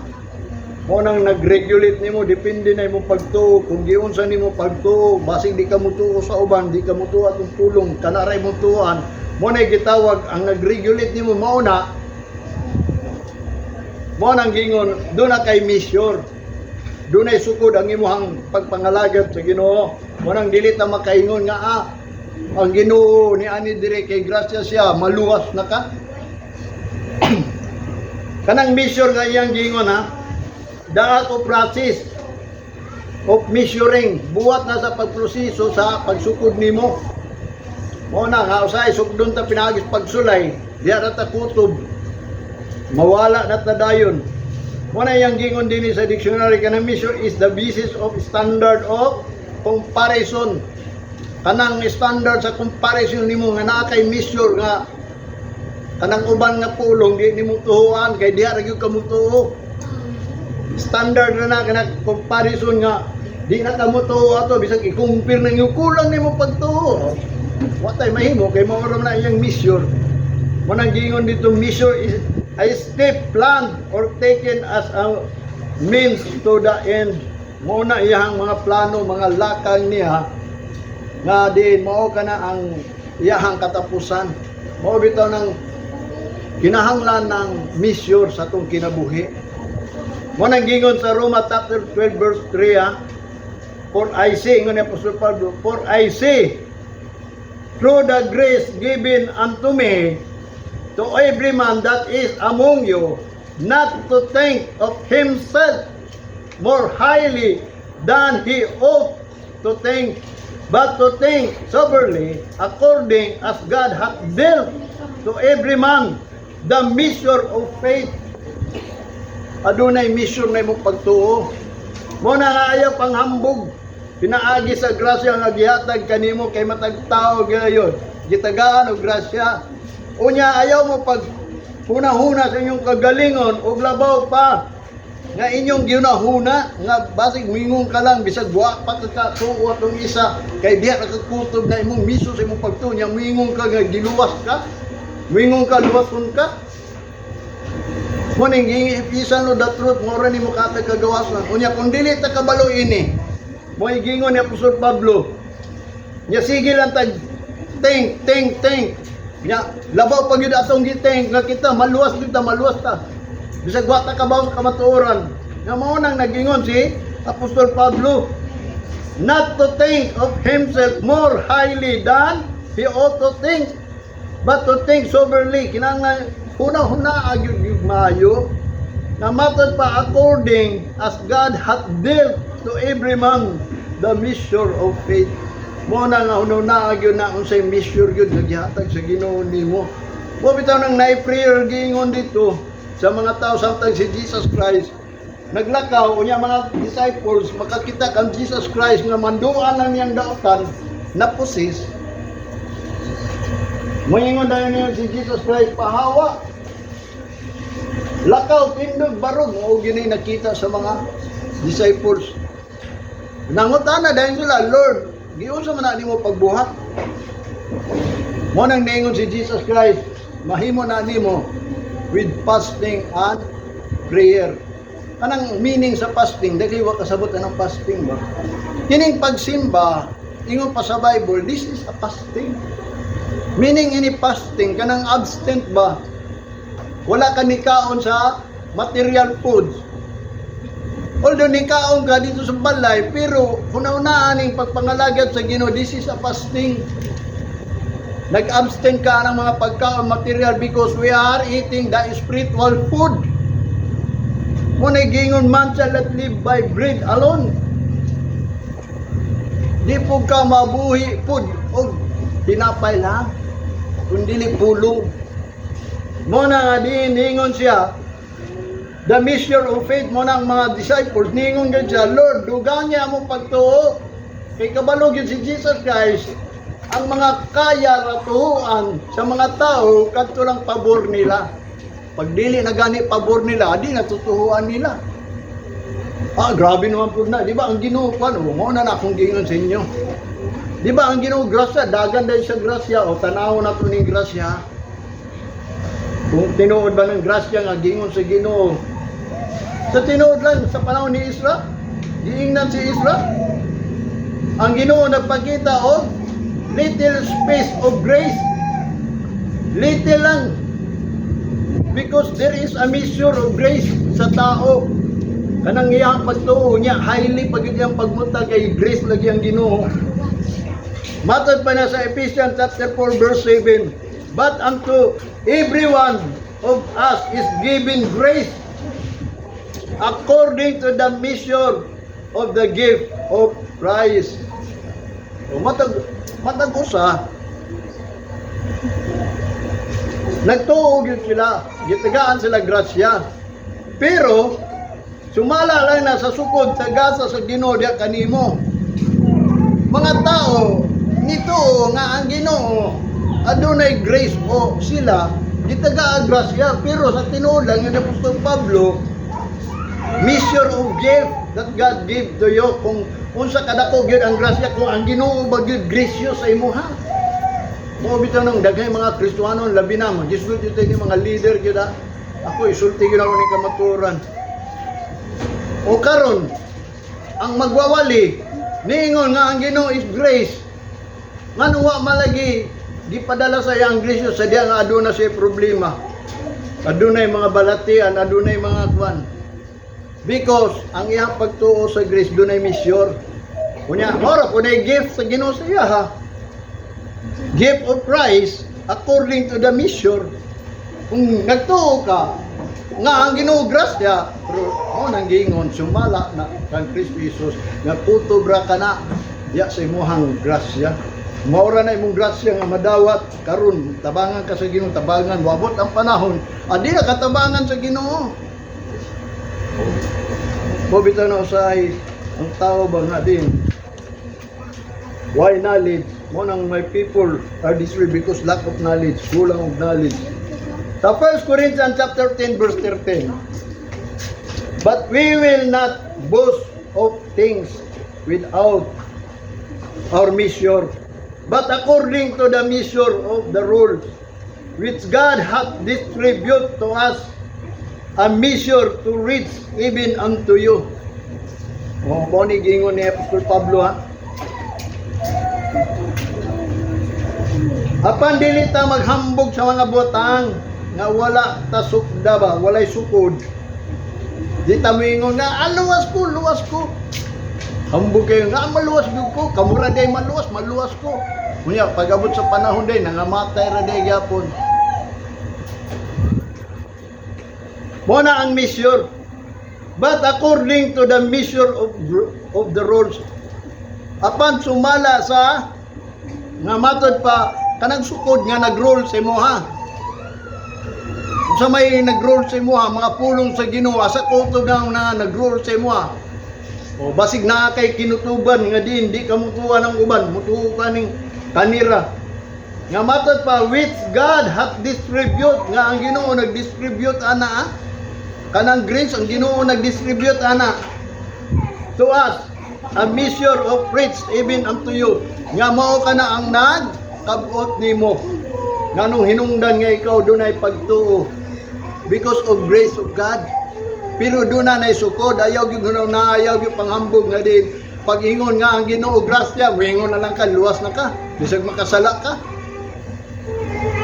Mo nang nag-regulate nimo, depende na imong pagtuo. Kung giunsa nimo pagtuo, basig di ka mutuo sa uban, di ka mutuo atong pulong, kana ra imong tuoan. Mo na gitawag ang nag-regulate nimo, mao na mo nang gingon doon na kay measure. Doon ay sukod ang imuhang pagpangalagad sa Ginoo. Mo nang dili ta makaingon nga ang Ginoo ni ani dire kay grasya siya, maluwas na ka. Kanang measure nga iyang gingon ha, the art of process of measuring, buhat na sa pagproseso sa pagsukod nimo. Mo na nga usahay sukdon ta pinaagis pagsulay, diha ra ta kutob. Mawala na ta dayon. Mo na iyang gingon dinhi sa dictionary, kanang measure is the basis of standard of comparison. Kanang standard sa comparison nimo nga naa kay measure nga kanang uban nga pulong di nimo tuohan kay diha ra gyud ka motuo. Standard na na kana comparison nga di na ka motuo ato bisag i-compare ninyo, kulang nimo pagtuo. Wa tay mahimo kay mao ra man na iyang measure. Mo nang gingon dito, measure is a step planned or taken as a means to the end. Mo na iyang mga plano, mga lakang niya nga diin mao kana ang iyahang katapusan. Mao bitaw nang kinahanglan ng measure sa atong kinabuhi. Mo nang gingon sa Roma chapter 12 verse 3 ha. "For I say," ingon ni Apostol Pablo, "for I say, through the grace given unto me, to every man that is among you, not to think of himself more highly than he ought to think, but to think soberly, according as God hath dealt to every man the measure of faith." Adunay measure na imong pagtuo. Mo na nga ayaw panghambog. Pinaagi sa grasya nga gihatag kanimo kay matag tao gayon. Gitagaan og grasya. Unya ayaw mo pag huna-huna sa inyong kagalingon ug labaw pa nga inyong gihuna-huna nga basig mingon ka lang bisag wa pa ka katuo atong isa kay diha ka kakutob na imong measure sa imong pagtuo nya mingon ka nga giluwas ka, mingon ka luwason ka. Mo ning giipisan no the truth mo ra nimo katag kagawasan. Unya kung dili ta kabalo ini, mo gingon ni Apostol Pablo nya sige lang tag think, think, think. Nya labaw pa gyud atong gi-think nga kita maluwas gyud ta, maluwas ta bisag wa ta kabaw sa kamatuoran. Nga mao nang nagingon si Apostol Pablo, not to think of himself more highly than he ought to think, but to think soberly. Kinahanglan huna-huna gyud gyud maayo na matod pa, according as God hath dealt to every man the measure of faith. Mo na nga huna-huna gyud na unsay measure gyud nga gihatag sa Ginoo nimo. Mo bitaw nang naay prayer giingon dito sa mga tao samtang si Jesus Christ naglakaw. Unya mga disciples makakita kang Jesus Christ nga manduan lang niyang daotan na possess. Moingon dayon niya si Jesus Christ, "Pahawa. Lakaw, tindog, barog." Mao gini nakita sa mga disciples. Nangutana dayon sila, "Lord, giunsa man na nimo pagbuhat?" Mo nang niingon si Jesus Christ, "Mahimo na nimo with fasting and prayer." Kanang meaning sa fasting, dili wa kasabot anang fasting ba? Kining pagsimba, ingon pa sa Bible, this is a fasting. Meaning ini fasting, kanang abstent ba? Wala ka nikaon sa material foods. Although nikaon ka dito sa balay, pero huna-hunaan ning pagpangalagad sa Ginoo, this is a fasting. Nag-abstain ka ng mga pagkaon material because we are eating the spiritual food. Mo gingon, "Man shall not live by bread alone." Di po ka mabuhi food og tinapay lang, kundi pulong. Mo na nga diin ningon siya, the measure of faith. Mo na ang mga disciples ningon gyud siya, "Lord, dugang niya mo pagtuo." Kay kabalo gyud si Jesus Christ, ang mga kaya ra tuohan sa mga tao kadto lang pabor nila. Pag dili na gani pabor nila, di natutuhuan nila. Ah, grabe naman po na. Di ba ang Ginoo ko ano, mo na na akong gingon sa inyo. Di ba ang Ginoo grasya, dagan dahil sa grasya o tanaw na to ning grasya. Kung tinuod ba ng grasya nga gingon sa Ginoo, Sa tinuod lang, sa panahon ni Ezra, giingnan si Ezra, ang Ginoo nagpakita og little space of grace. Little lang. Because there is a measure of grace sa tao. Kanang iyang pagtuo niya, highly pag iyang pagmuta kay grace lagi ang Ginoo. Matod pa na sa Ephesians chapter 4 verse 7, "But unto every one of us is given grace according to the measure of the gift of Christ." O matag usa nagtuo gyud sila, gitagaan sila grasya. Pero sumala lang na sa sukod sa gasa sa Ginoo diya kanimo. Mga tao nituo nga ang Ginoo adunay grace o sila gitagaan grasya, pero sa tinuod lang ni Apostol Pablo, measure of gift that God give to you, kung unsa kadako gyud ang grasya, kung ang Ginoo ba gyud gracious sa imuha. Mo bitaw nang daghay mga Kristohanon, labi na mo gisulti gyud ni mga leader gyud ah. Ako, isulti gyud ako ni kamatuoran. O karon ang magwawali niingon nga ang Ginoo is grace, ngano wa malagi gipadala sa iyang grace sa diya nga aduna siya problema, adunay mga balatian, adunay mga kwan? Because ang iyang pagtuo sa grace dunay measure. Unya, mora kunay gift sa Ginoo sa iya ha. Gift of Christ according to the measure. Kung nagtuo ka nga ang Ginoo grasya, pero mo nang giingon sumala na kang Kristo Jesus nga kutob ra kana diya sa imuhang grasya. Maura na imong grasya nga madawat karon, tabangan ka sa Ginoo, tabangan, wabot ang panahon, adi na katabangan sa Ginoo. Mo bitaw na usahay ang tao ba nga din. Why knowledge? Mo nang my people are destroyed because lack of knowledge, kulang of knowledge. Sa 1 Corinthians chapter 10 verse 13. "But we will not boast of things without our measure, but according to the measure of the rule, which God hath distributed to us, a measure to reach even unto you." Oh, mo ni giingon ni Apostol Pablo ha. Apan dili ta maghambog sa mga butang nga wala ta sukda ba, walay sukod. Di ta moingon nga, "Ah, luwas ko, luwas ko." Hambog kayo nga, "Ah, maluwas gyud ko, kamura day maluwas, maluwas ko." Unya, pag-abot sa panahon day, nangamatay ra day gyapon. Mo na ang measure. But according to the measure of the rules. Apan sumala sa nga matod pa kanang sukod nga nag-rule sa imoha. Sa may nag-rule sa imoha, mga pulong sa Ginoo, sa kutob na nag-rule sa imoha. O basig naa kay kinutuban nga din di ka mutuwa ng uban, mutuo ka ning kanira. Nga matod pa which God hath distribute, nga ang Ginoo nag-distribute ana ah. Kanang grace ang Ginoo nag-distribute ana to us a measure of rich even unto you, nga mao kana ang nagkabot nimo, nganong hinungdan nga ikaw dunay pagtuo because of grace of God, pero duna nay sukod. Ayaw gyud na, ayaw gyud panghambog nga din pag-ingon nga ang Ginoo grasya, moingon na lang ka, luwas na ka bisag makasala ka.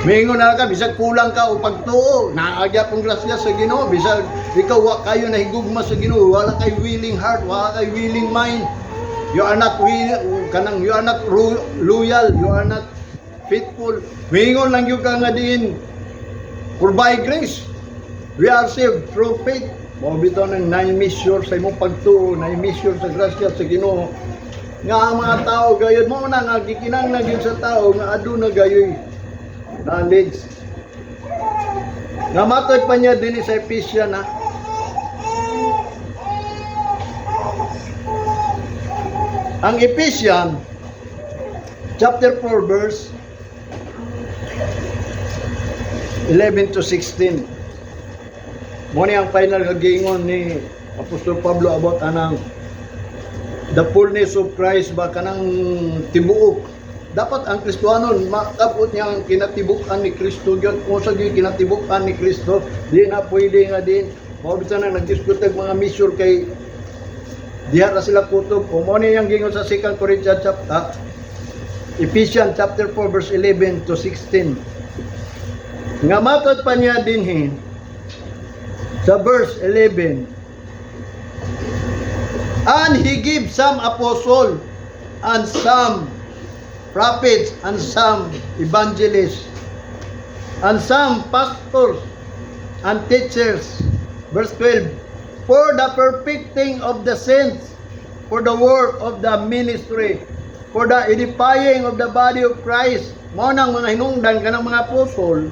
Moingon na lang ka bisag kulang ka o pagtuo, naagya pong grasya sa Ginoo. Bisag ikaw wa kayo nahigugma sa Ginoo, wala kay willing heart, wala kay willing mind. You are not will, kanang you are not loyal, you are not faithful. Moingon lang gyud ka nga din, for by grace we are saved through faith. Mao bitaw nang naay measure sa imong pagtuo, naay measure sa grasya sa Ginoo. Nga ang mga tao gayud mo na nga gikinahanglan gyud sa tao nga aduna gayoy knowledge. Nga matod pa niya dinhi sa Ephesians na ang Ephesians chapter 4 verse 11 to 16. Mo ni ang final nga giingon ni Apostol Pablo about anang the fullness of Christ ba, kanang tibuok. Dapat ang Kristohanon makabot niya ang kinatibuk-an ni Kristo gyud. Kung sa gyud kinatibuk-an ni Kristo, di na pwede nga din. Mao bisan na nagdiscuss og mga measure kay diha ra sila kutob. O mo ni yang gingon sa 2 Corinthians chapter, Ephesians chapter 4 verse 11 to 16. Nga matod pa niya dinhi sa verse 11. And he gave some apostle and some prophets and some evangelists and some pastors and teachers. Verse 12. For the perfecting of the saints, for the work of the ministry, for the edifying of the body of Christ. Mao nang mga hinungdan kanang mga apostol,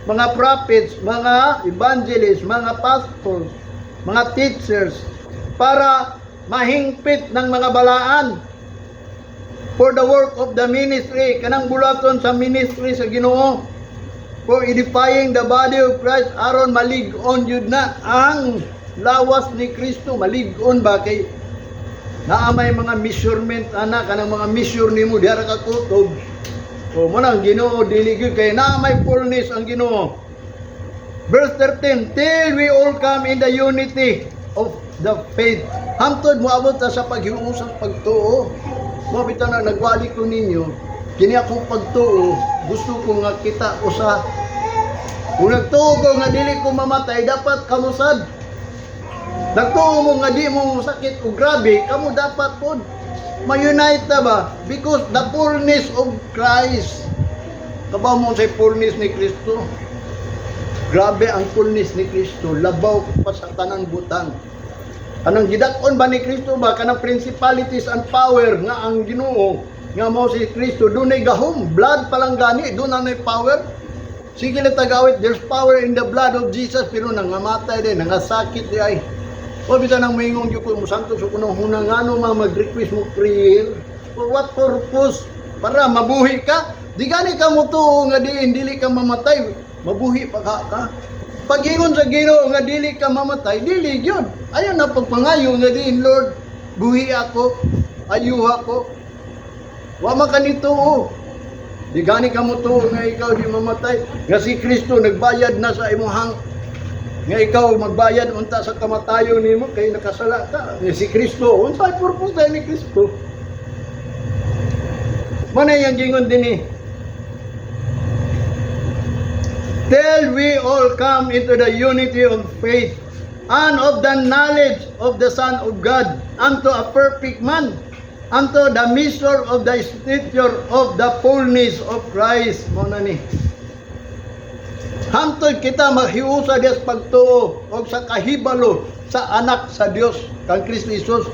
mga prophets, mga evangelists, mga pastors, mga teachers, para mahingpit ng mga balaan, for the work of the ministry, kanang bulaton sa ministry sa Ginoo, for edifying the body of Christ, aron malig-on yun na ang lawas ni Kristo. Malig-on ba kay naa may mga measurement ana, kanang mga measure nimo diha ra ka kutob. O mo nang Ginoo dili gyud kay naa may fullness ang Ginoo. Verse 13, till we all come in the unity of the faith, hangtod moabot ta sa paghiusang pagtuo. Mo bitaw na nagwali ko ninyo kini akong pagtuo, gusto ko nga kita usa. Kung nagtuo ko nga dili ko mamatay, dapat kamusad. Nagtuo mo nga di mo sakit o grabe, kamo dapat pod. Ma-unite ta ba? Because the fullness of Christ. Kabaw mo sa fullness ni Kristo. Grabe ang fullness ni Kristo, labaw pa sa tanang butang. Anong gidak-on ba ni Kristo ba, kanang principalities and power nga ang Ginoo nga mao si Kristo dunay gahom, blood pa lang gani doon na power. Sige lang tagawit, there's power in the blood of Jesus, pero nangamatay din, nangasakit di ay. O bisan nang moingon gyud ko mo santo sa kunong hunang, ngano ma mag-request mo prayer? For what purpose? Para mabuhi ka? Di gani ka mo tuo nga diin dili ka mamatay, mabuhi pa ka ka. Pag-ingon sa Ginoo nga dili ka mamatay, dili gyud. Ayon na pagpangayo nga diin, "Lord, buhi ako, ayuha ko." Wa man ka nituo. Di gani ka mo tuo nga ikaw di mamatay. Nga si Kristo nagbayad na sa imong, nga ikaw magbayad unta sa kamatayon nimo kay nakasala ka. Nga si Kristo, unsay purpose tayo ni Kristo? Manay ang gingon din eh. Till we all come into the unity of faith and of the knowledge of the Son of God, unto a perfect man, unto the measure of the stature of the fullness of Christ. Mo na ni. Hantod kita mahiusa diya sa pagtuo o sa kahibalo sa anak sa Dios kang Kristo Jesus.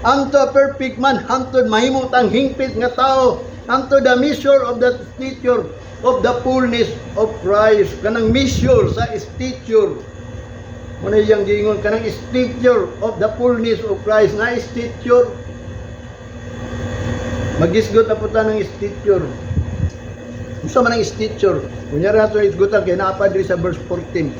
Unto a perfect man, hantod mahimo tang hingpit nga tao, unto the measure of the stature of the fullness of Christ. Kanang measure sa stature. Muna iyang giingon kanang stature of the fullness of Christ nga stature. Magisgot na po ta ng stature. Unsa man ang stature? Kunyari nato isgutan kay naa pa diri sa verse 14.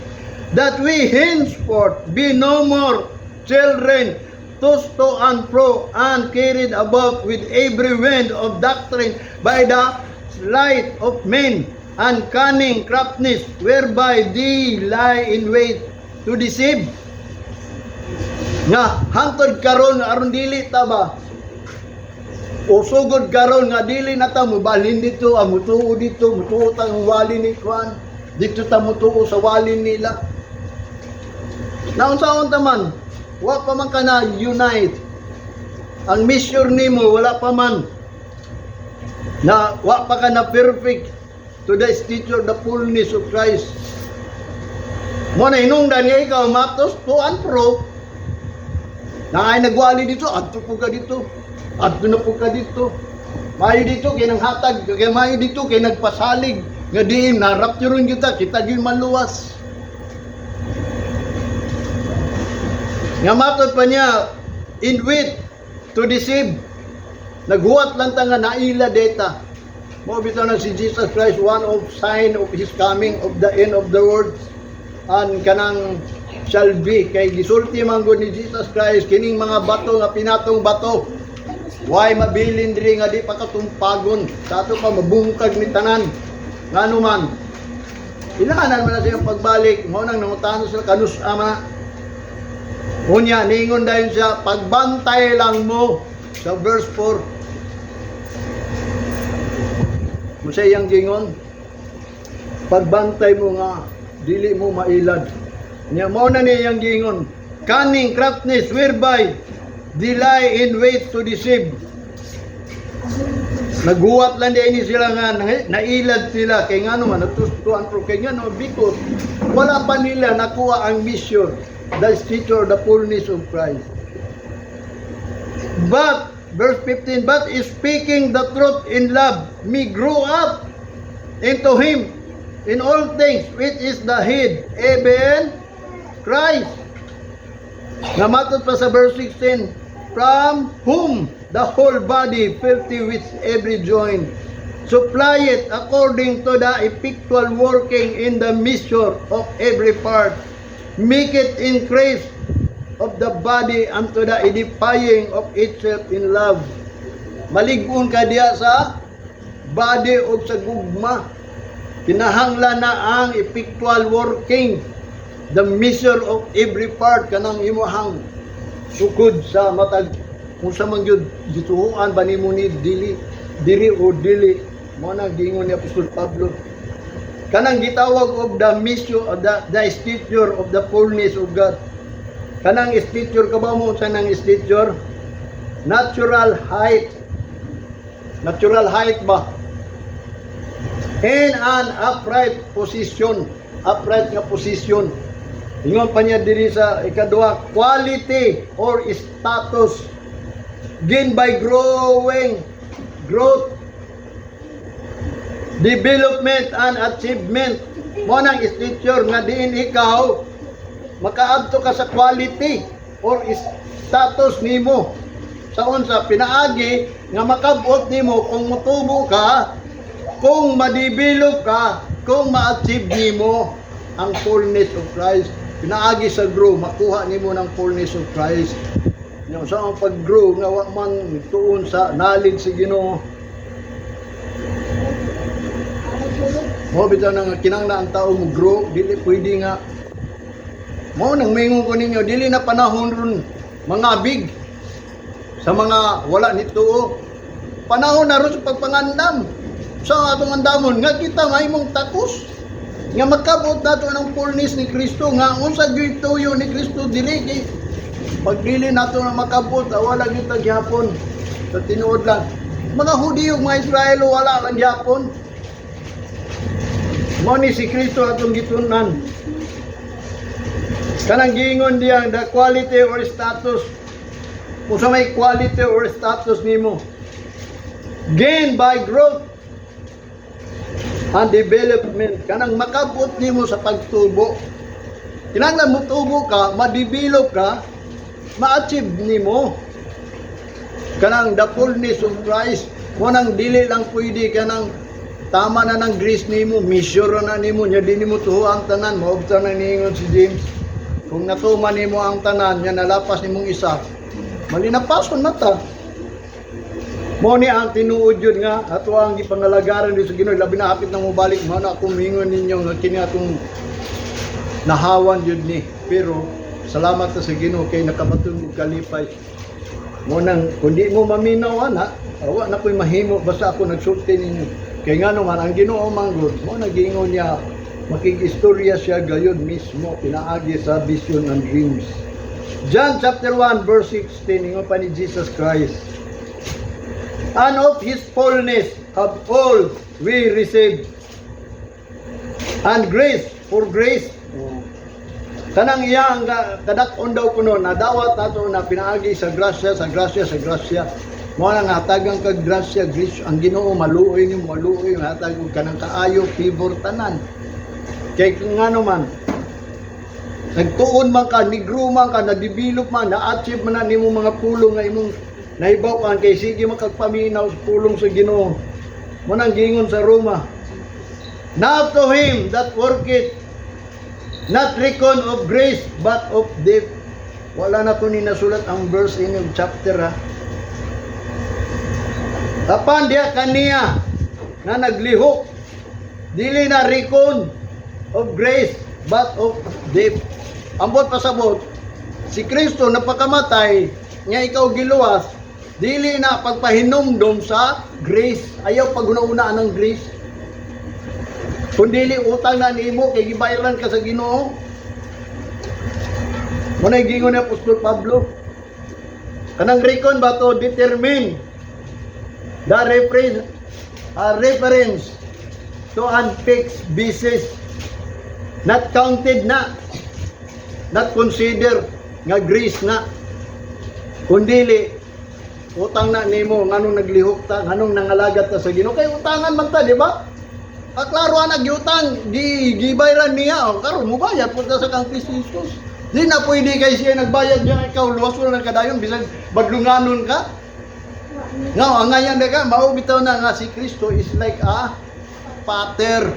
That we henceforth be no more children, tossed to and fro and carried about with every wind of doctrine by the sleight of men and cunning craftiness whereby they lie in wait to deceive. Nga hangtod karon aron dili ta ba o sugod karon nga dili na ta mobalhin dito, ang mutuo dito, mutuo ta ang wali ni Kwan. Dito ta mutuo sa wali nila. Naunsaon ta man, wa pa man ka na unite. Ang measure nimo wala pa man na, wa pa ka na perfect to the stature, the fullness of Christ. Mo na hinungdan nga ikaw ma-toss to and fro na ay nagwali dito, adto po ka dito. Adto na po ka dito. Maayo dito kay nang hatag, kay maayo dito kay nagpasalig nga diin na rapturon kita, kita gyud maluwas. Nga matod pa niya, in wait to deceive. Naghuwat lang ta nga naila data. Mo bitaw na si Jesus Christ, one of sign of his coming, of the end of the world, and kanang shall be kay gisulti man gud ni Jesus Christ, kining mga bato nga pinatong bato why mabilin diri nga di pa katumpagon sa ato pa, mabungkag ni tanan. Ngano man, ilahanan man na siyang pagbalik. Mao nang nangutana sila kanus ama. Unya, niingon dayon siya, "Pagbantay lang mo," sa verse 4. Kung sa iyang gingon, "Pagbantay mo nga, dili mo mailad." Nya mao na ni iyang gingon, "Cunning craftiness whereby they lie in wait to deceive." Naghuwat lang din ni sila nga nailad sila kay ngano man natustuan pro kay ngano, because wala pa nila nakuha ang mission, the stature, the fullness of Christ. But verse 15, "But speaking the truth in love may grow up into him in all things which is the head, even Christ." Namatod pa sa verse 16, "From whom the whole body, fitted with every joint, supplieth according to the effectual working in the measure of every part, maketh increase of the body unto the edifying of itself in love." Malig-on ka diya sa body o sa gugma. Kinahanglan na ang effectual working, the measure of every part, kanang imuhang sukod sa matag kung sa man gyud gituoan ba nimo ni dili diri o dili. Mo na giingon ni Apostol Pablo, kanang gitawag og the measure of the stature of the fullness of God. Kanang stature ka ba mo sa nang stature, natural height, natural height ba, in an upright position, upright nga position. Ingon pa niya diri sa ikaduha, quality or status gained by growing, growth, development and achievement. Mo nang stature nga diin ikaw makaadto ka sa quality or status nimo sa unsa pinaagi nga makabot nimo kung motubo ka, kung ma-develop ka, kung ma-achieve nimo ang fullness of Christ. Pinaagi sa grow, makuha nimo ng fullness of Christ. Yung sa ang pag-grow nga wa man tuon sa knowledge sa Ginoo. Mo bitaw nang kinahanglan ang tao mo grow, dili pwede nga mo nang mingon ko ninyo, dili na panahon ron mga big sa mga wala nituo. Panahon na ron sa pagpangandam. Sa atong andamon nga kita mahimong takos nga makabot nato ng fullness ni Kristo, nga unsa gyud tuyo ni Kristo dili, kay pag dili nato na makabot, ah, wala gyud ta gyapon. Sa tinuod lang, mga Hudiyo, mga Israelo, wala lang gyapon. Mo ni si Kristo atong gitunan. Kanang giingon diyan, the quality or status, kung sa may quality or status nimo gain by growth and development, kanang makabot nimo sa pagtubo. Kinahanglan mo tubo ka, ma-develop ka, ma-achieve nimo kanang the fullness of Christ. Mo nang dili lang pwede kanang tama na ng grace nimo, measure na nimo nya di nimo tuho ang tanan. Mao na niingon si James, kung natuman nimo ang tanan nya nalapas nimong isa, malinapason na ta. Mo ni ang tinuod yun nga ato ang gipangalagaran di sa Ginoo, labi na hapit na mobalik. Mo na akong mingon ninyo nga kini atong nahawan yun ni, pero salamat ta sa Ginoo kay nakabaton og kalipay. Mo nang kung di mo maminaw ana, awa na ko'y mahimo, basta ako nagsulti ninyo. Kay ngano man ang Ginoo manggod, mo nagingon niya, makig-istorya siya gayon mismo pinaagi sa vision and dreams. John chapter 1 verse 16, ingon pa ni Jesus Christ, "And of His fullness have all we received, and grace for grace." Oh. Kanang iya ang kadak-on daw kuno nadawat nato na pinaagi sa grasya, sa grasya, sa grasya. Mo na nga hatagan kag grasya, grace ang Ginoo, maluoy nimo, maluoy, hatag og kanang kaayo, favor tanan. Kay kung ngano man nagtuon man ka, ni-grow man ka, na-develop man, na-achieve man na nimo mga pulong nga imong nahibaw-an kay sige makagpaminaw sa pulong sa Ginoo. Mo nang giingon sa Roma, "Now to him that worketh not reckon of grace but of debt." Wala na ko ni nasulat ang verse in yung chapter, ha. Apan diha kaniya nga naglihok, dili na reckon of grace but of debt. Ambot pasabot, Si Kristo napakamatay nga ikaw giluwas, dili na pagpahinumdom sa grace. Ayaw paghuna-hunaan ng grace. Kung dili utang na nimo kay gibayaran ka sa Ginoo. Mao na gingon ni Apostol Pablo. Kanang reckon ba to determine the reference to unfixed basis, not counted na, not consider nga grace na, kundili utang na nimo. Nganong naglihok ta? Nganong nangalagat ta sa Ginoo? Kay utangan man ta, di ba? Kaklaro ana, giutang, gibayran niya. O karon mubayad pud ta sa kang Kristo Jesus. Di na pwede kay siya nagbayad niya, ikaw luwas wala nang kadayon bisag badlunganon ka. Nga angayan na ka, mao bitaw na nga si Kristo is like a pater.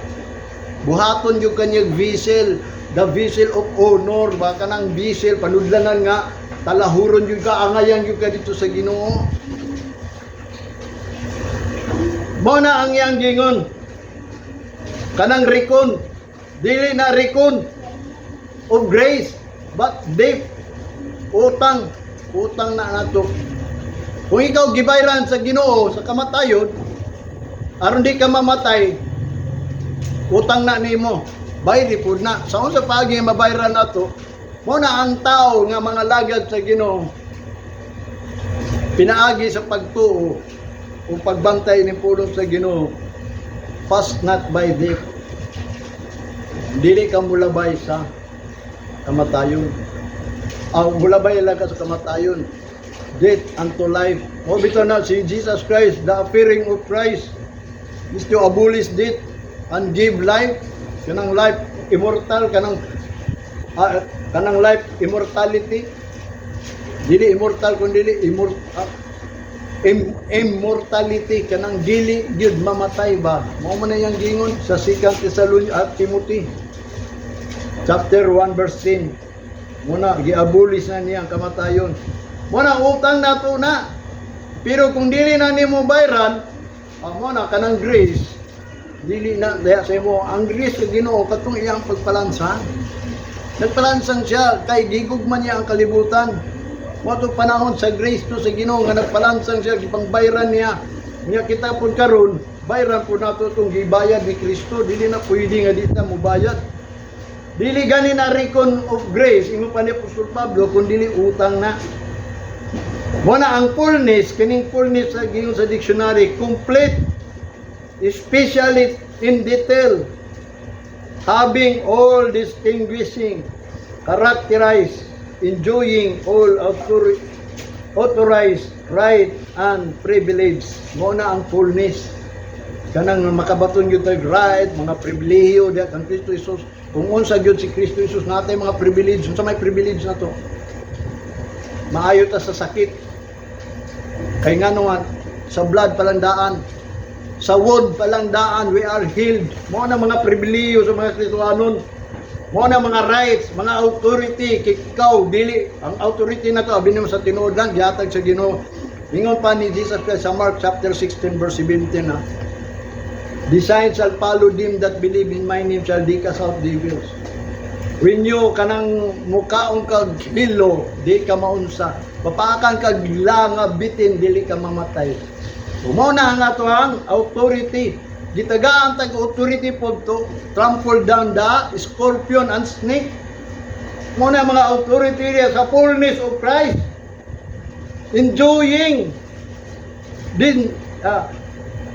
Buhaton yung kanyang vessel, the vessel of honor, ba kanang vessel panudlanan nga talahuron yung ka, angayan yung ka dito sa Ginoo. Mao na ang iyang gingon. Kanang reckon, dili na reckon of grace, but debt. Utang, utang na nato. Kung ikaw gibayran sa Ginoo sa kamatayon, aron di ka mamatay, utang na nimo. Bayri pud na. Sa unsa paagi mabayran nato? Mao na ang tao nga mga lagad sa Ginoo pinaagi sa pagtuo o pagbantay ni pulong sa Ginoo, pass not by death. Dili ka mulabay sa kamatayon. Ah, mulabay lang ka sa kamatayon. Death unto life. Mao bitaw na si Jesus Christ, the appearing of Christ is to abolish death and give life, kanang life immortal, kanang life immortality. Dili immortal kun dili immortality, kanang dili gyud mamatay ba. Mao man na iyang gingon sa Second Thessalonians at Timothy chapter 1 verse 10. Muna giabolish na niya ang kamatayon. Muna utang nato na. Pero kung dili na nimo bayran, mo na kanang grace dili na daya sa imo. Ang grace sa Ginoo katong iyang pagpalansang. Nagpalansang siya kay gigugma niya ang kalibutan. Mo to panahon sa grace to sa Ginoo nga nagpalansang siya, gipangbayran niya. Nya kita pud karon, bayran pud nato tong gibayad ni Kristo. Dili na pwede nga di ta mobayad. Dili gani na reckon of grace, ingon pa ni Apostol Pablo, kun dili utang na. Mo na ang fullness, kining fullness sa giyon sa dictionary, complete, especially in detail, having all distinguishing, characterized, enjoying all authorized right and privilege. Mo na ang fullness. Kanang makabaton gyud tag right, mga pribilehiyo diha kang Kristo Jesus. Kung unsa gyud si Kristo Jesus, natay mga privilege, unsa may privilege na to? Maayo ta sa sakit. Kay ngano nga sa blood palang daan, sa word palang daan, we are healed. Mo na mga pribilehiyo sa mga Kristohanon. Mo na mga rights, mga authority, ikaw dili ang authority na to abi nimo sa tinuod lang gihatag sa Ginoo. Ingon pa ni Jesus Christ sa Mark chapter 16 verse 17 na, "The signs shall follow them that believe. In my name shall they cast out devils." When you kanang mukaon kag hilo, di ka maunsa. Papakan kag nga bitin, dili ka mamatay. Mao na ang ato ang authority. Gitagaan tag authority po to trample down the scorpion and snake. Mao na mga authority niya sa fullness of Christ. Enjoying din,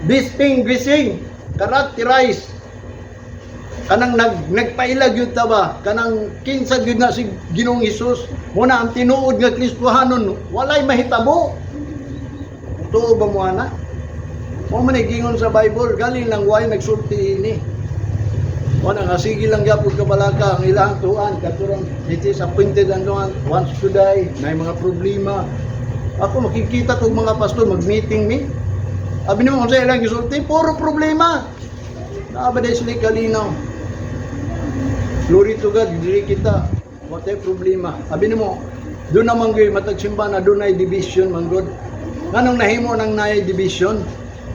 distinguishing, characterize, kanang nagpailag yun ta ba, kanang kinsa gyud na si Ginoong Hesus. Mo na ang tinuod nga Kristohanon, walay mahitabo. Tuo ba mo ana? Mo man ay gingon sa Bible, galing lang way nagsulti ini. Mo na nga sige lang gyapon ka balaka ang ilang tuan katurang it is appointed unto one once to die, na mga problema. Ako makikita kog mga pastor mag-meeting mi. Abi nimo unsa ilang gisulti, puro problema. Naa ba day sila kalinaw? Glory to God, dili kita. Wa tay problema. Abi nimo, doon naman gyud matag simba na dunay division man gud. Nganong nahimo nang naay division?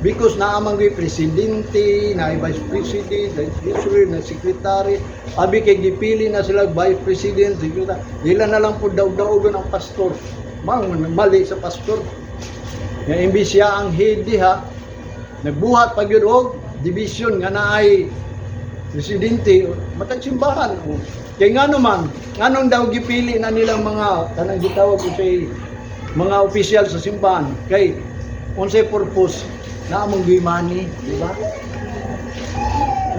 Because naa man gyud presidente, na vice president, na treasurer, na secretary, abi kay gipili na sila vice president, secretary. Ila na lang po daog-daogon ang pastor. Mang mali sa pastor. Nga imbis siya ang head diha, nagbuhat pa gyud og division nga naay presidente matag simbahan. O kay ngano man, nganong daw gipili na nilang mga kanang gitawag ko say mga opisyal sa simbahan? Kay unsay purpose? Naa man gyud money, di ba?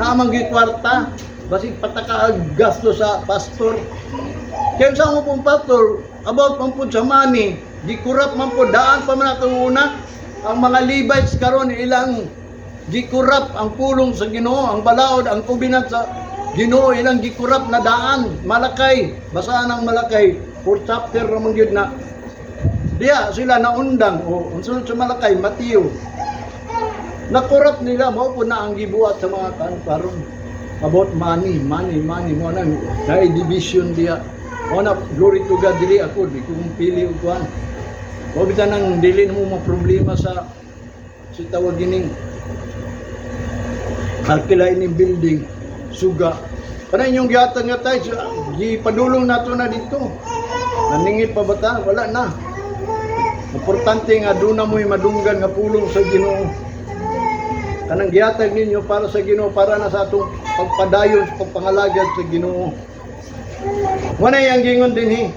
Naa man gyud kwarta, basig pataka ang gasto sa pastor. Kay sa mo pong pastor, about man pud sa money, gikurap man po, daan pa man atong una. Ang mga Levites karon, ilang gikurap ang pulong sa Ginoo, ang balaod, ang covenant sa Ginoo, ilang gikurap na daan. Malakay, basaan ang Malakay, fourth chapter raman gyud na. Diya sila naundang o ang sunod sa Malakay, Mateo. Nakurap nila, mao po na ang gibuhat sa mga kan karon about money, money, money mo nang na division diya. Mo na, glory to God, dili ako, di ko pili og kuan. Mao bitan nang dili mo problema sa si tawag gining arkila ining building suga. Kana inyong gihatag nga tayo, gipadulong nato na dito. Naningit pa ba ta? Wala na. Importante nga doon na mo'y madunggan nga pulong sa Ginoo. Kanang gihatag ninyo para sa Ginoo, para na sa atong pagpadayon sa pagpangalagad sa Ginoo. Wala yang gingon dinhi.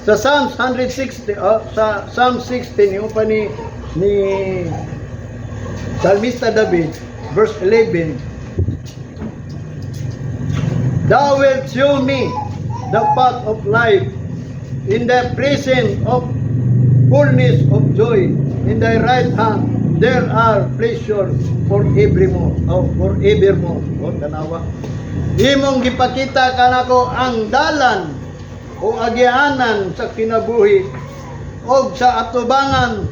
Sa Psalms 160, oh, sa Psalm 16, yung pa ni Psalmista David, verse 11, "Thou wilt show me the path of life. In the presence of fullness of joy. In thy right hand there are pleasure for evermore." Oh, for evermore. Oh, tanawa. "Imong gipakita kanako ang dalan o agianan sa kinabuhi, og sa atubangan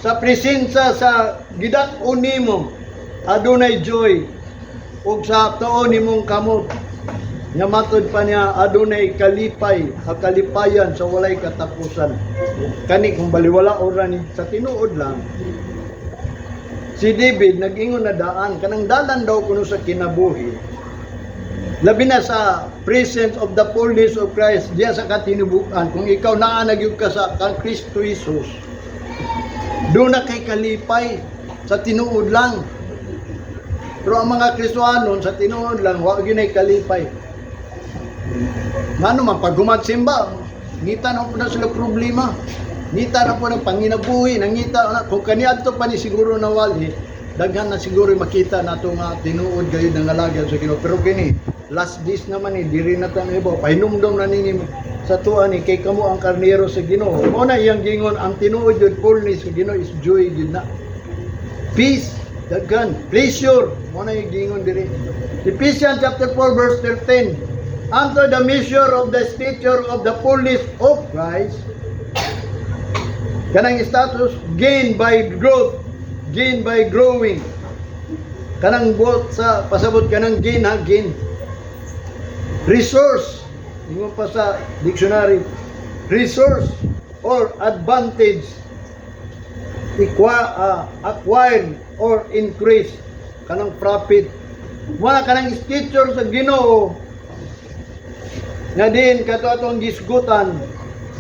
sa presensya sa gidak-on nimo adunay joy, ug sa tuo nimong kamot," nga matod pa niya, "adunay kalipay, ang kalipayan sa walay katapusan." Kani kung baliwala ora ni sa tinuod lang, si David nag-ingon na daan, kanang dalan daw kuno sa kinabuhi, labi na sa presence of the fullness of Christ diya sa katinubuan. Kung ikaw naa na gyud ka sa kang Kristo Jesus, doon na kay kalipay sa tinuod lang. Pero ang mga Kristohanon, sa tinuod lang, wa gyud nay kalipay. Ngano man, pag humatsimba, ngita na po na sila problema. Ngita na po ng panginabuhi, nangita na, kung kaniadto pa ni siguro nawali, daghan na siguro makita nato nga tinuod gayud ng alagad sa Ginoo. Pero kini, last days naman ni, diri na tan ibo, pahinumdom na ninyo sa tuwa ni kay kamo ang karnero sa Ginoo. Mo na iyang gingon, ang tinuod jud fullness sa Ginoo is joy jud na. Peace, daghan, pleasure, mo na yung gingon diri. Ephesians chapter 4 verse 13. "Unto the measure of the stature of the fullness of Christ." Kanang status, gain by growth, gain by growing. Kanang buot sa pasabot, kanang gain ha, gain. Resource, ingon pa sa dictionary, resource or advantage acquired or increase, kanang profit. Wala kanang stature sa Ginoo nga din kato atong gisgutan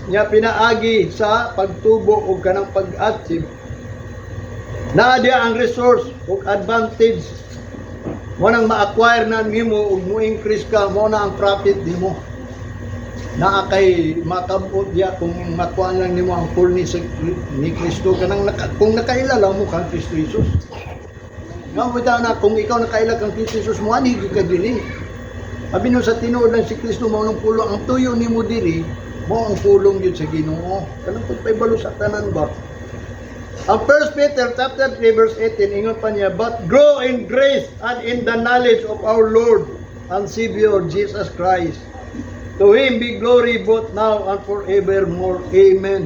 nga pinaagi sa pagtubo o kanang pag-achieve naa diya ang resource ug advantage mo nang ma-acquire na nimo ug mo increase ka, mo na ang profit nimo, naa kay makabot diya kung makuha lang nimo ang fullness ni Kristo, kanang kung nakaila lang mo kang Kristo Jesus. Nga mo na kung ikaw nakaila kang Kristo Jesus, mo ani gyud ka diri. Abi no sa tinuod lang si Kristo mao nang pulong, ang tuyo nimo diri mo ang pulong gyud sa Ginoo. Kanang pud paibalo sa tanan ba. Ang 1 Peter chapter 3 verse 18, ingon pa niya, "But grow in grace and in the knowledge of our Lord and Savior Jesus Christ. To Him be glory both now and forevermore. Amen."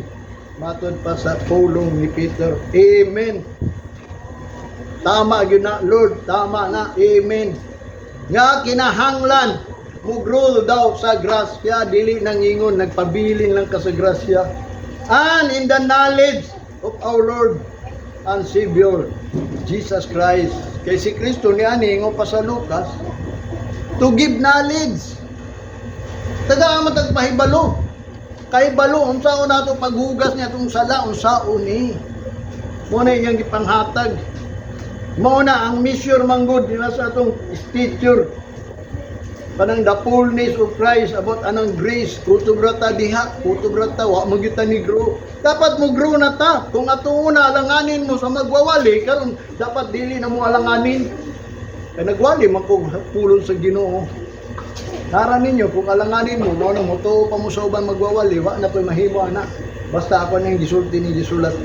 Matod pa sa pulong ni Peter. Amen. Tama gyud na, Lord, tama na. Amen. Nga kinahanglan mo grow daw sa grasya, dili nangingon nagpabilin lang ka sa grasya. And in the knowledge of our Lord and Savior, Jesus Christ. Kay si Kristo niani, ingon pa sa Lucas, to give knowledge. Tagaan man tag pahibalo. Kahibalo unsaon nato paghugas niya atong sala, unsaon ni. Mao na iyang gipanghatag. Mao na ang measure manggod nila sa atong stature. Kanang the fullness of Christ about anang grace, kutob ra ta diha, kutob ra ta, wa mo gyud ta ni grow. Dapat mo grow na ta. Kung ato una alanganin mo sa magwawali, karon dapat dili na mo alanganin. Kay nagwali man kog pulong sa Ginoo. Nara ninyo, kung alanganin mo, mao nang motuo pa mo sa uban magwawali, wa na ko'y mahimo ana. Basta ako nang gisulti ni gisulat.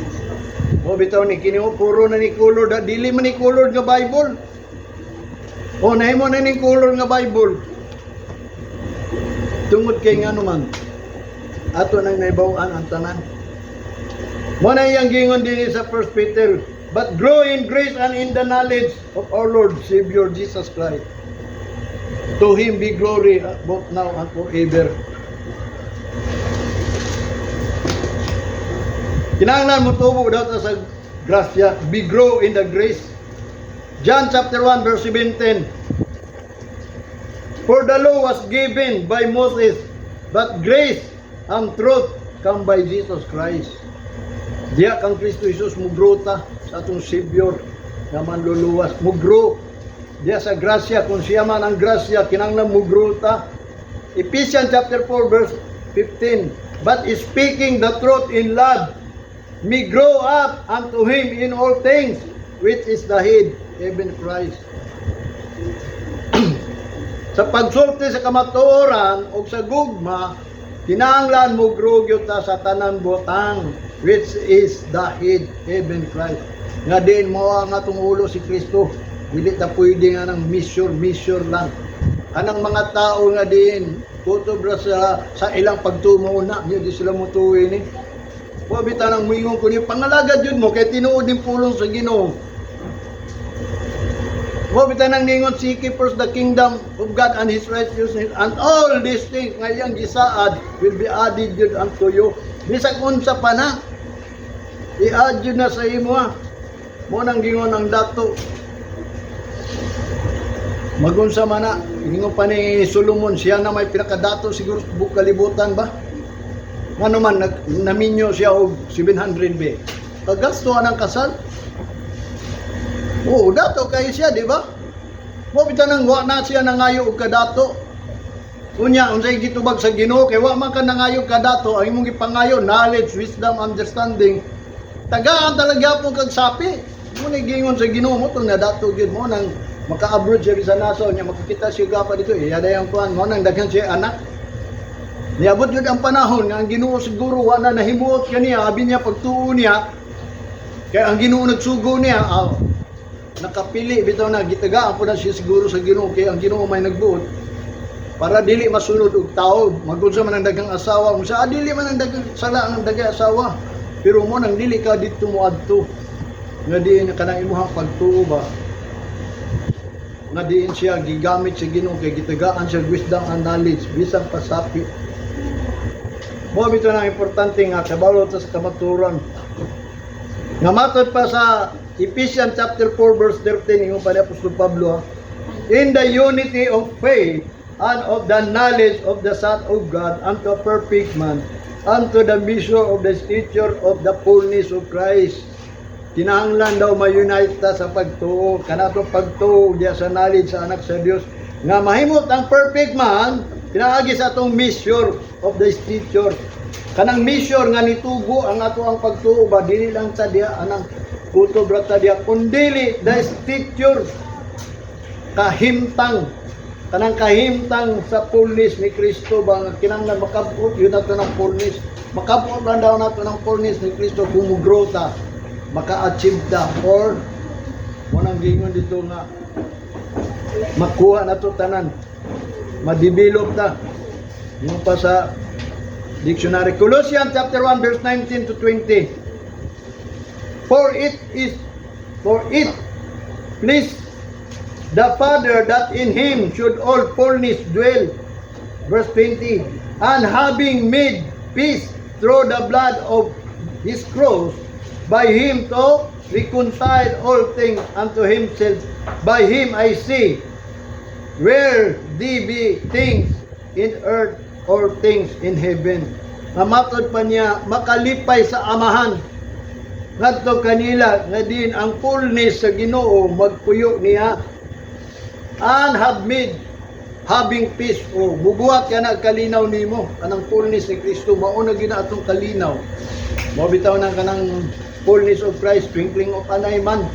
O bitaw ni kini, oh, puro na ni color da, dili man ni color nga Bible. O nahimo na ning color nga Bible. Tungod kay ngano man ato nang naibaw-an ang tanan. Mo na iyang gingon dinhi sa 1 Peter, "But grow in grace and in the knowledge of our Lord Savior Jesus Christ. To Him be glory both now and forever." Kinahanglan mo tubo daw ta sa grasya, be grow in the grace. John chapter 1 verse 17. "For the law was given by Moses, but grace and truth come by Jesus Christ." Diya kang Kristo Jesus mo grow ta sa atong Savior nga manluluwas. Mo grow diya sa grasya. Kung siya man ang grasya, kinahanglan mo grow ta. Ephesians chapter 4 verse 15. "But speaking the truth in love, may grow up unto Him in all things, which is the head, even Christ." Sa pagsulti sa kamatuoran o sa gugma, kinahanglan mo grow gyud ta sa tanan butang, which is the head, even Christ. Nga din mo ang atong ulo si Kristo. Dili ta pwede nga ng measure, measure lang. Anang mga tao nga din, kutob ra sa ilang pagtumo na, hindi sila mutuwi ni. Wa bitaw nang muingon ko niyo, pangalagad yun mo, kay tinuod din pulong sa Ginoo. Wa bitaw nang ningon, "Seek ye first the kingdom of God and His righteousness, and all these things nga iyang gisaad will be added yun unto you." Bisag unsa pa na, i-add yun na sa imo ha. Mo nang gingon ang dato. Magunsa man na, ingon pa ni Solomon, siya na may pinakadato siguro sa buong kalibutan ba? Ngano man, naminyo siya og 700 be. Kagasto ang kasal. Oo, dato kayo siya, di ba? Mo bitaw nang wa na siya nangayo og kadato. Unya, unsay gitubag sa Ginoo kay wa man ka nangayo og kadato, ang imong gipangayo knowledge, wisdom, understanding. Tagaan talaga po kag sapi. Mo ni gingon sa Ginoo mo tong nadato gyud mo nang maka-abroad siya sa naso niya, makakita siya gapa dito, iya dayang kuan mo nang daghan siya anak. Niabot yun ang panahon nga ang Ginoo siguro wa na nahimuot kaniya, abi niya pagtuo niya kay ang Ginoo nagsugo niya, nakapili bitaw na gitagaan po na siya siguro sa Ginoo kay ang Ginoo may nagbuot para dili masunod og tao magunsa man ang daghang asawa kung sa dili man ang daghang sala ang daghang asawa, pero mo nang dili ka didto mo adto nga diin kanang imuhang pagtuo ba nga diin siya gigamit sa Ginoo kay gitagaan siya wisdom and knowledge bisan pasapi. Mo bitaw na importante nga kabalo ta sa kamaturan nga matod pa sa Ephesians chapter 4 verse 13, ingon pa ni Apostol Pablo ha, "In the unity of faith and of the knowledge of the Son of God unto a perfect man, unto the measure of the stature of the fullness of Christ." Kinahanglan daw ma-unite ta sa pagtuo, kanato pagtuo diya sa knowledge sa anak sa Dios nga mahimot ang perfect man pinaagi sa atong measure of the stature. Kanang measure nga nitubo ang ato ang pagtuo ba, dili lang ta diya anang kutob ra ta diya kundili the stature, kahimtang, kanang kahimtang sa fullness ni Kristo ba nga kinahanglan makabot yun nato ng fullness. Makabot lang daw nato ng fullness ni Kristo kung mo-grow ta, maka-achieve ta or mo nang gingon dito nga makuha na to tanan, ma-develop ta. Yung pa sa dictionary, Colossians chapter 1 verse 19 to 20. For it pleased the Father that in Him should all fullness dwell." Verse 20. "And having made peace through the blood of His cross." By Him to reconcile all things unto Himself. By Him, I say, whether they be things in earth or things in heaven. Mamatod pa niya, makalipay sa Amahan ngadto kanila nga din ang fullness sa Ginoo magpuyo niya, and have made having peace. O bubuhat ka na kalinaw nimo kanang fullness ni Kristo. Mao na gina atong kalinaw. Mao bitaw nang kanang fullness of Christ, twinkling of an eye man.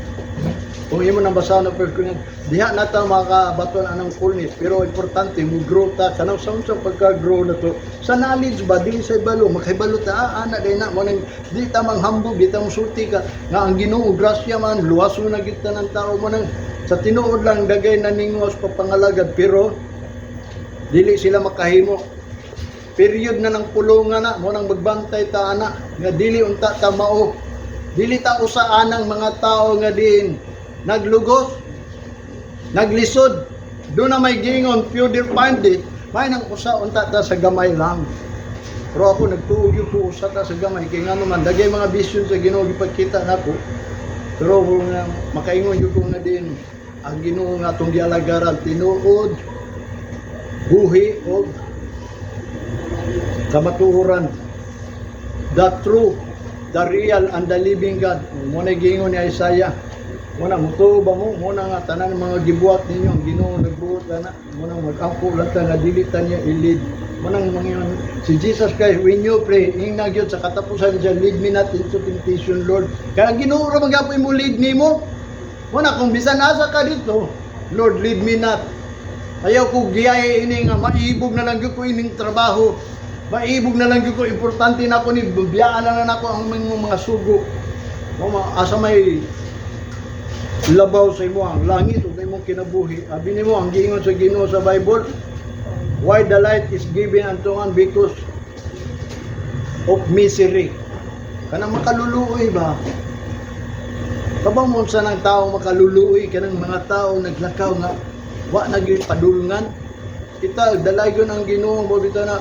Kung imo nang basahon na First Corinthians, diha na ta makabaton anang fullness. Pero importante mo grow ta kanang sa unsang pagka-grow na to sa knowledge ba, dili sa ibalo, makahibalo ta, ah, ana day na mo nang di ta manghambog, di ta musulti ka nga ang Ginoo grasya man luwas mo na gyud ng tao mo nang sa tinuod lang dagay naningwas papangalagad, pero dili sila makahimo. Period na ng pulungan na mo nang magbantay ta ana nga dili unta ta mao, dili ta usa anang mga tao nga din naglugos, naglisod. Doon na may gingon few find it may nang usa unta ta sa gamay lang. Pero ako nagtuo gyud ko usa ta sa gamay kay ngano man dagay mga vision sa Ginoo gipakita nako. Pero nga makaingon gyud ko nga din ang Ginoo nga atong gialagaran tinuod, buhi og kamatuoran, the true, the real and the living God. Mo na giingon ni Isaiah. Mo na mutuo ba mo? Mo na nga tanan mga gibuhat ninyo ang Ginoo nagbuot ana. Mo na mag-ampo lang ta nga dili ta niya i-lead. Mo nang mangiyon si Jesus Christ, when you pray, ingna gyud sa katapusan siya, "Lead me not into temptation, Lord." Kaya ang Ginoo ra man gyapon mo lead nimo. Mo na kung bisan asa ka dito, "Lord, lead me not." Ayaw ko giyay ini nga maibog na lang gyud ko ining trabaho. Maibog na lang gyud ko, importante na ako ni biyaan na lang ako ang mga sugo. Mo asa may labaw sa imo ang langit ug imong kinabuhi. Abi nimo ang giingon sa Ginoo sa Bible, why the light is given unto man because of misery. Kanang makaluluoy ba? Kabang mo sa nang tao makaluluoy kanang mga tao naglakaw nga wa na gyud padulngan. Kita dalaygon ang Ginoo mo bitaw na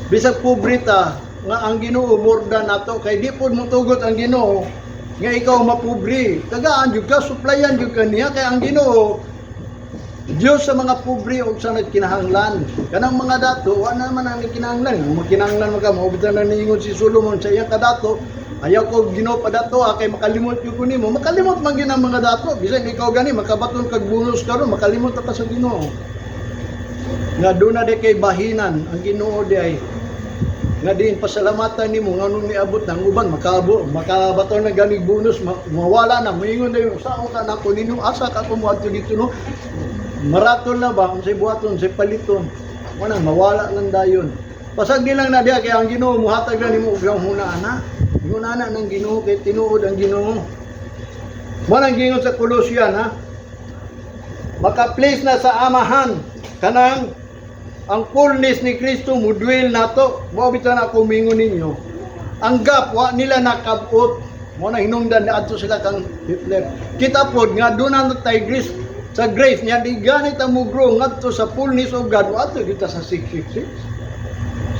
bisag pobre ta nga ang Ginoo more than nato kay di pod motugot ang Ginoo nga ikaw mapobre. Tagaan jud ka, suplayan jud ka niya kay ang Ginoo Diyos sa mga pobre o sa nagkinahanglan. Kanang mga dato, wa na naman ang nagkinahanglan. Kung magkinahanglan man ka, mao bitaw na niingon si Solomon sa iyang kadato, "Ayaw ko Ginoo padato ah, kay makalimot gyud ko nimo." Makalimot man gyud ang mga dato. Bisan ikaw gani makabaton kag bonus karon, makalimot ka sa Ginoo. Nga doon na di kay bahinan ang Ginoo di ay nga din pasalamatan nimo nga nung niabot ng uban makaabo makabaton na ganig bonus mawala na, moingon na yun saan ka nako ninyo, asa ka ko moadto dito, no maraton na ba unsay buhaton, unsay paliton, wala, mawala lang dayon. Pasag nilang na diya kay ang Ginoo muhatag na nimo og huna ana. Ingon ana ng Ginoo kay tinuod ang Ginoo. Mo nang gingon sa Colossian, ha, maka-place na sa Amahan kanang ang fullness ni Kristo mudwell nato. Mao bitaw na ako mingon ninyo. Ang gap wa nila nakabot. Mo na hinungdan na adto sila kang Hitler. Kita pod nga doon na tay grace sa grace niya di ganit ang mo grow ngadto sa fullness of God, wa adto kita sa 666.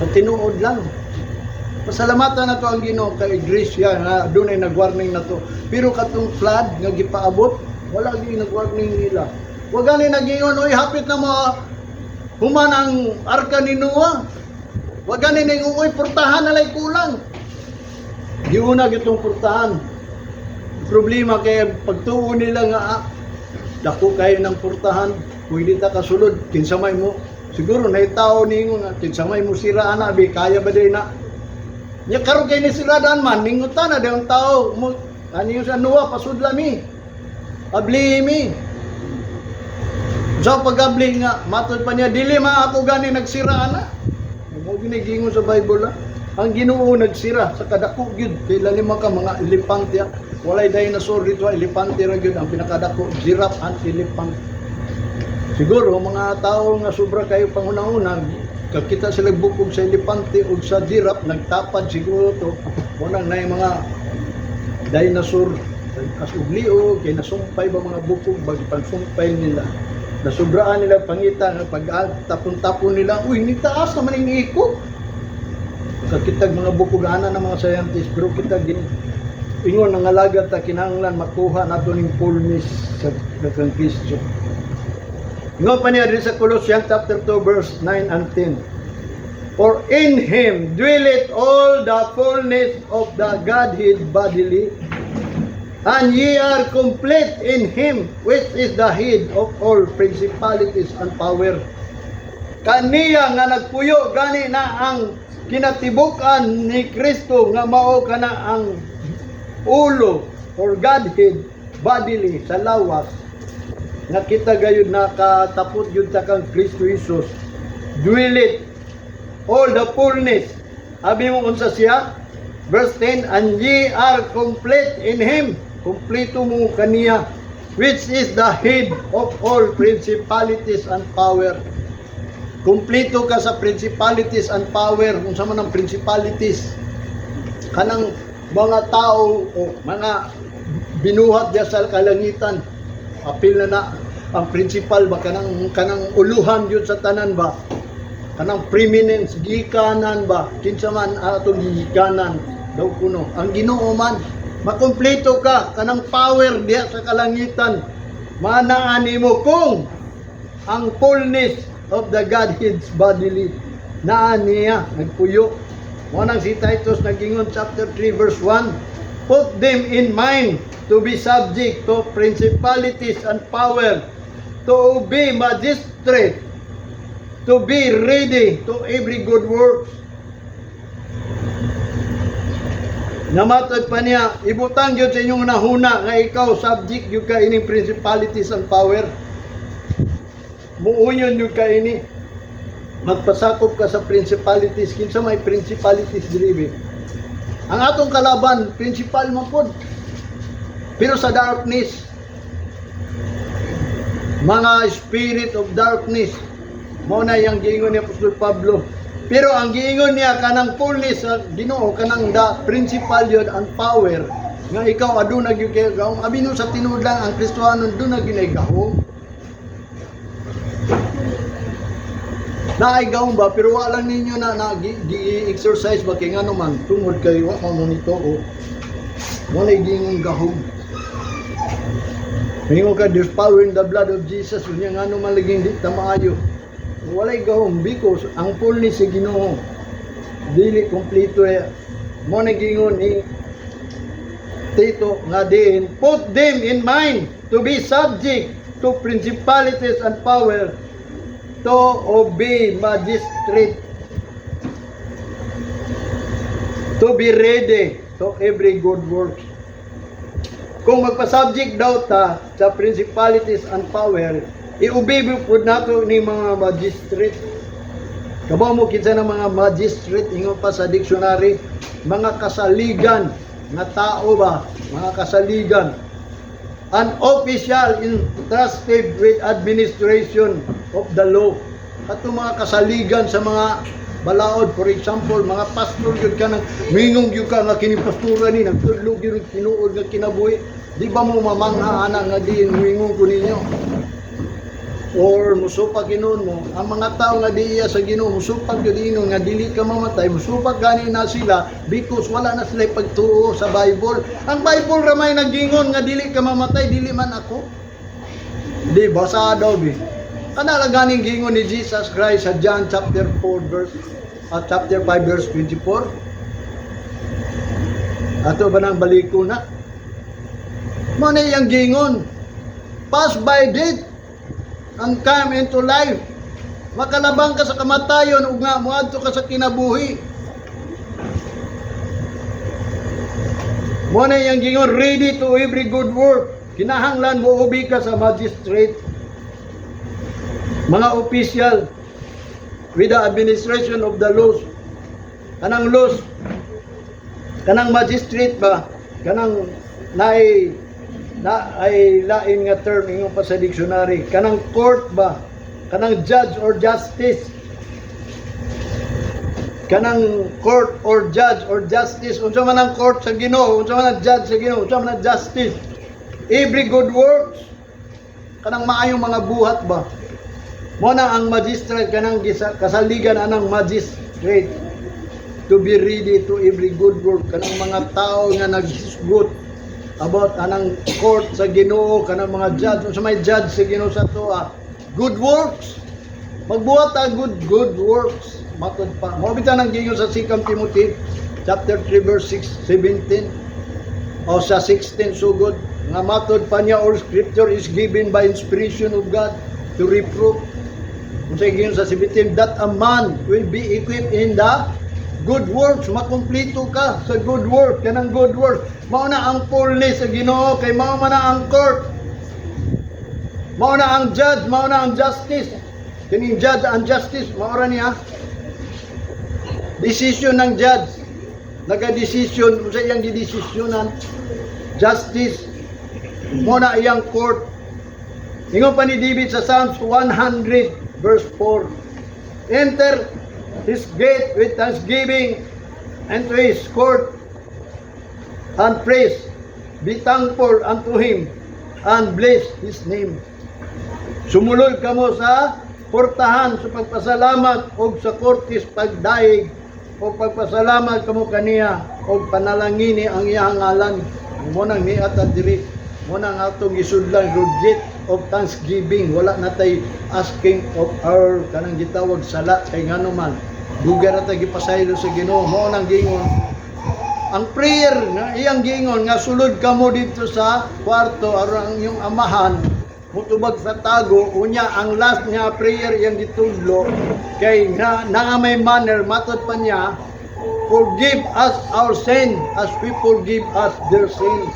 Sa tinuod lang. Pasalamatan na to ang Ginoo kay grace siya nga doon ay nag-warning na to. Pero katong flood nga gipaabot, wala gyud nag-warning nila. Wa gani nag-ingon, "Oy, hapit na mo human ang arka ni Noah." Wa gani ning, "Oy, portahan na lay kulang." Giuna gitong portahan. Problema kay pagtuo nila nga ah, dako kayo ng portahan, pwede ta kasulod, kinsa may mo siguro na tao ningon nga kinsa may mo sira ana bi, kaya ba day na nya karon kay ni siradaan man ningutan na ang tao mo ani sa Noah, "Pasudla mi, abli mi." Sa pag-abli nga matod pa niya, "Dili man ako gani nagsira ana." Mo ginigingon sa Bible, ah. Ang Ginoo nagsira sa kadako gyud kay lalim ka mga elepante, ah. Walay dinosaur dito, ah, elepante ra gyud ang pinakadako, giraffe and elephant. Siguro mga tao nga sobra kayo panghuna-una, kakita sila bukog sa elepante ug sa giraffe, nagtapad siguro to. Unang na mga dinosaur as uglio kay nasumpay ba mga bukog bag pagsumpay nila. Nasubraan nila pangita nga pag tapon-tapon nila, uy, nitaas naman ang iko. Kakitag mga bukog ana ng mga scientist, pero kita gin Ingon ang alagad ta, kinahanglan makuha nato ning fullness sa kang Kristo. Ingon pa niya diri sa Colossians chapter 2 verse 9 and 10. "For in Him dwelleth all the fullness of the Godhead bodily, and ye are complete in Him, which is the head of all principalities and power." Kaniya nga nagpuyo gani na ang kinatibuk-an ni Kristo nga mao kana ang ulo or Godhead bodily sa lawas nga kita gayud nakatapot gyud ta kang Kristo Jesus, dwelleth all the fullness. Abi mo unsa siya? Verse 10, "And ye are complete in Him," kompleto mo kaniya, "which is the head of all principalities and power." Kompleto ka sa principalities and power. Unsa man ang principalities? Kanang mga tao o mga binuhat diya sa kalangitan. Apil na na ang principal ba, kanang uluhan yun sa tanan ba, kanang preeminence, gikanan ba, kinsa man atong gikanan daw kuno, ang Ginoo man. Makumpleto ka kanang power diha sa kalangitan, manaa nimo kung ang fullness of the Godhead's bodily naa niya nagpuyo. Mo nang si Titus nagingon, chapter 3 verse 1, "Put them in mind to be subject to principalities and power, to obey magistrate, to be ready to every good works." Namatod pa niya, ibutang gyud sa inyong nahuna nga ikaw subject gyud ka ining principalities and power. Muuyon gyud ka ini. Magpasakop ka sa principalities. Kinsa may principalities diri be? Ang atong kalaban, principal man pod. Pero sa darkness, mga spirit of darkness, mao na yang giingon ni Apostol Pablo. Pero ang giingon niya kanang fullness sa Ginoo, kanang the principal yun ang power nga ikaw aduna gyud kay gahom. Abi no sa tinuod lang ang Kristohanon duna gyud ay gahom. Naay gahom ba, pero wala lang ninyo na gi exercise ba, kay ngano man, tungod kay wa man mo nito o wala giingon gahom. Mingon ka, "There's power in the blood of Jesus." Unya ngano man laging di ta maayo? Walay gahom because ang fullness sa Ginoo dili kompleto eh. Mo na giingon ni Tito nga diin, "Put them in mind to be subject to principalities and power, to obey magistrate, to be ready to every good works." Kung magpa-subject daw ta sa principalities and power, i-obey pud nato ni mga magistrate. Kabaw mo kinsa ng mga magistrate? Ingon pa sa dictionary, mga kasaligan nga tao ba, mga kasaligan. An official entrusted with administration of the law. Kato mga kasaligan sa mga balaod, for example, mga pastor gyud ka nang mingong gyud ka nga kini pastora ni nagtudlo gyud og tinuod nga kinabuhi. Di ba mo mamangha ana nga diin mingon ko ninyo? Or musupak hinuon mo, ang mga tao nga di iya sa Ginoo, musupak gyud inon nga dili ka mamatay, musupak gani na sila because wala na sila pagtuo sa Bible. Ang Bible ra may nagingon nga dili ka mamatay, dili man ako. Di basa daw bi. Kana lang ganing gingon ni Jesus Christ sa John chapter 4 verse at chapter 5 verse 24. Ato ba nang baliko na? Mo na iyang gingon. "Pass by death and come into life." Makalabang ka sa kamatayon ug nga moadto ka sa kinabuhi. Mo na iyang gingon, "Ready to every good work." Kinahanglan mo ubi ka sa magistrate, mga official with the administration of the laws. Kanang laws, kanang magistrate ba, kanang naay na ay lain nga term ingon pa sa dictionary, kanang court ba, kanang judge or justice, kanang court or judge or justice. Unsa man ang court sa Ginoo, unsa man ang judge sa Ginoo, unsa man ang justice? Every good works, kanang maayong mga buhat ba. Mo na ang magistrate, kanang kasaligan anang magistrate. to be ready to every good work. Kanang mga tao nga naghisgot about anang court sa Ginoo, kanang mga judge, unsa may judge sa Ginoo sa atoa? Good works. Magbuhat ta good works. Matod pa. Mao bitaw nang giingon sa 2 Timothy chapter 3 verse 6 17 o sa 16 sugod nga matod pa niya, all scripture is given by inspiration of God to reprove. Kung sa giingon sa 17, that a man will be equipped in the good works. Makumplito ka sa good work. Kanang good work, mao na ang fullness sa Ginoo, kay mao man na ang court, mao na ang judge, mao na ang justice. Kining judge and justice, mao ra niya decision ng judge. Naga-decision sa iyang gidesisyonan, justice mo na iyang court. Ingon pa ni David sa Psalms 100 verse 4, "Enter his gate with thanksgiving and to his court and praise. Be thankful unto him and bless his name." Sumulod kamo sa portahan sa pagpasalamat og sa kortes pagdayeg o pagpasalamat kamo kaniya og panalangini ang iyang ngalan. Mo nang niata diri, mo nang atong gisudlan, road gate of thanksgiving. Wala na tay asking of our kanang gitawag sala, kay ngano man dugay ra tay gipasaylo sa Ginoo. Mo nang gingon ang prayer nga iyang gingon nga sulod kamo dito sa kwarto aron ang iyong Amahan mutubag sa tago. Unya ang last nga prayer iyang gitudlo kay nga naa may manner. Matod pa niya, "Forgive us our sin as we forgive us their sins."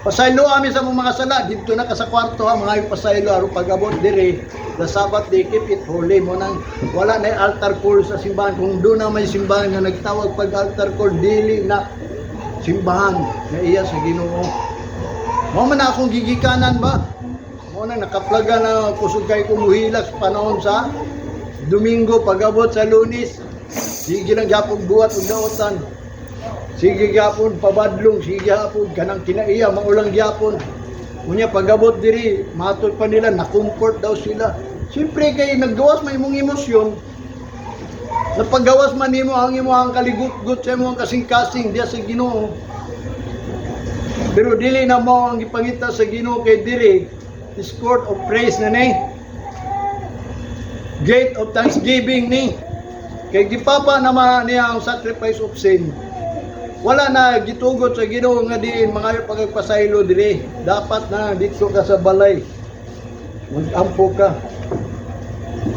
Pasaylo ami sa mga sala. Dito na ka sa kwarto ha, mga pasaylo aron pag-abot diri, the Sabbath day, keep it holy. Mo nang wala na altar call sa simbahan. Kung doon na may simbahan nga nagtawag pag altar call, dili na simbahan na iya sa Ginoo. Mao man na akong gigikanan ba? Mo na nakaplaga na kusog kay kumuhilak sa panahon sa Domingo, pag-abot sa Lunes. Sige lang gyapon buhat og daotan. Sige gyapon pabadlong, sige gyapon kanang kinaiya, maulang gyapon. Unya pag-abot diri, matod pa nila na comfort daw sila. Siyempre kay naggawas man imong emosyon. Napagawas man nimo ang imong kaligutgut sa imong kasing-kasing diya sa Ginoo. Pero dili na mo ang gipangita sa Ginoo, kay diri is court of praise na ni. Gate of thanksgiving ni. Kay gipapa naman niya ang sacrifice of sin. Wala na gitugot sa Ginoo nga diin mga pagpasaylo diri. Dapat na dito ka sa balay. Mag-ampo ka.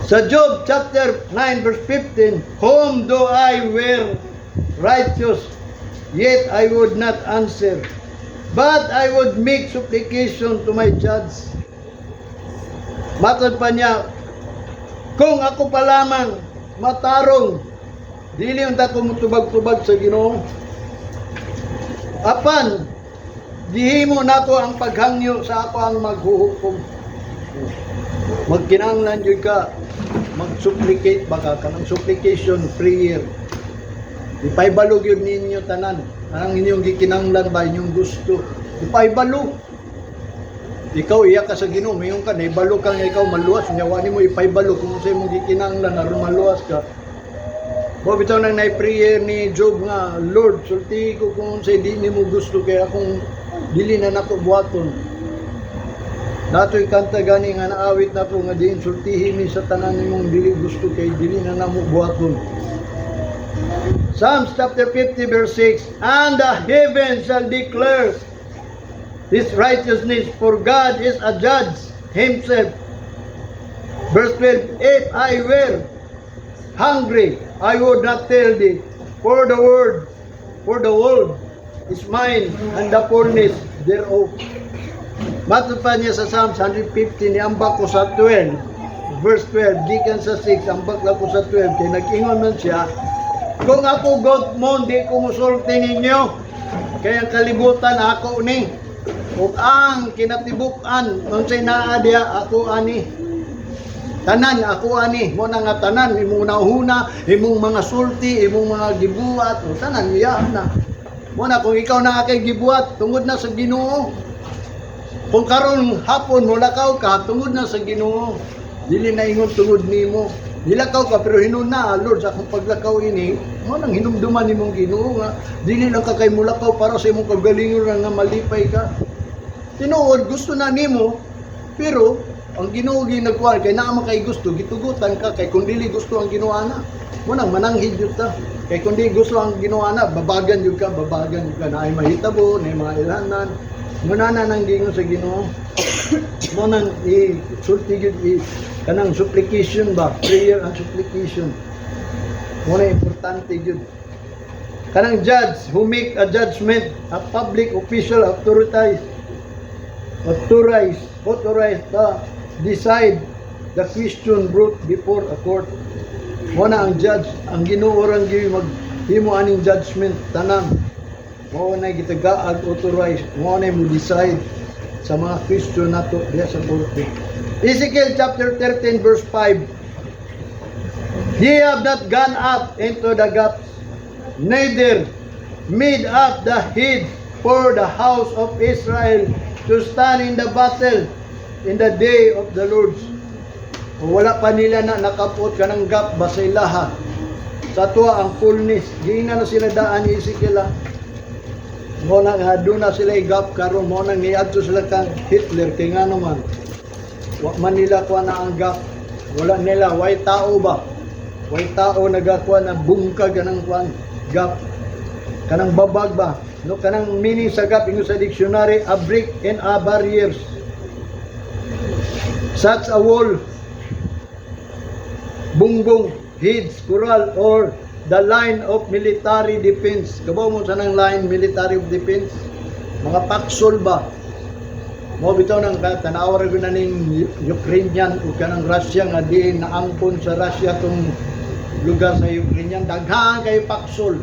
Sa Job chapter 9 verse 15, "Whom though I were righteous, yet I would not answer, but I would make supplication to my judge." Matod pa niya, kung ako pa lamang matarong, dili unta ko mutubag-tubag sa Ginoo. Apan, gihimo nako ang paghangyo sa ako ang maghuhukom. Magkinahanglan jud ka mag-supplicate ba ka, kanang supplication prayer. Ipaybalo gyud ninyo tanan. Ang inyong gikinahanglan ba, inyong gusto. Ipaybalo. Ikaw iya ka sa Ginoo, mayon ka naibalo ka nga ikaw maluwas, nya wa nimo ipaybalo kung sa imong gikinahanglan aron maluwas ka. Mo bitaw nang na-prayer ni Job nga, "Lord, sulti ko kung unsay di nimo gusto kay akong dili na nako buhaton." Natoy kanta gani nga naawit na ko nga diin sultihi mi sa tanan nimong dili gusto kay dili na namo buhaton. Psalms chapter 50 verse 6, "And the heavens shall declare his righteousness, for God is a judge himself." Verse 12, "If I were hungry, I would not tell thee, for the world is mine and the fullness thereof." Matod pa niya sa Psalms 150, niambak ko sa 12, verse 12, gikan sa 6, ambak lang ko sa 12, kay nag-ingon man siya, "Kung ako gutmon, di ko musulti ninyo, kay ang kalibutan ako ni, ug ang kinatibuk-an, unsay naa diha, ako ani." Tanan ako ani. Mo na nga tanan imong nahuna, imong mga sulti, imong mga gibuhat, o tanan iya na. Mo na kung ikaw na kay gibuhat tungod na sa Ginoo. Kung karon hapon mulakaw ka, tungod na sa Ginoo. Dili na ingon tungod nimo. Nilakaw ka pero hinuna, "Lord, sa akong paglakaw ini," mo nang hinumduman nimong Ginoo nga dili lang ka kay mulakaw para sa imong kagalingon nga malipay ka. Tinuod gusto na nimo, pero ang Ginoo gi nagkuan kay naa man kay gusto, gitugutan ka kay kung dili gusto ang Ginoo ana. Mo nang mananghid jud ta. Kay kung di gusto ang Ginoo ana, babagan jud ka, babagan jud ka, naay mahitabo, naay mga ilhanan. Mo na na nang giingon sa Ginoo. Mo nang i sulti gyud i kanang supplication ba, prayer and supplication. Mo na importante gyud. Kanang judge who make a judgment, a public official authorized to decide the question brought before a court. Mo na ang judge, ang Ginoo rang gyud maghimo aning judgment tanan. Mo na gitagaag authorized, mo na mo decide sa mga question nato diya sa korte. Ezekiel chapter 13 verse 5. "Ye have not gone up into the gaps, neither made up the hedge for the house of Israel to stand in the battle in the day of the Lord." O, wala pa nila na nakapot kanang gap ba sa ilaha. Sa tuwa ang fullness. Giingnan na sila daan ni Ezekiel, ah. Mo na nga doon na sila gap karon, mo nang niadto sila kang Hitler kay ngano man wa man nila kuha na ang gap. Wala nila, way tao ba, way tao nagakuha na bungkag kanang kuan gap, kanang babag ba, no? Kanang meaning sa gap, ingon sa dictionary, a break in a barriers such a wall, bungbong, hedge, corral or the line of military defense. Kabaw mo sa nang line military of defense, mga paksol ba. Mo bitaw nang tanawa ra gyud na ning Ukrainian ug kanang Russia nga diin naangkon sa Russia tong lugar sa Ukrainian, daghan kayo paksol.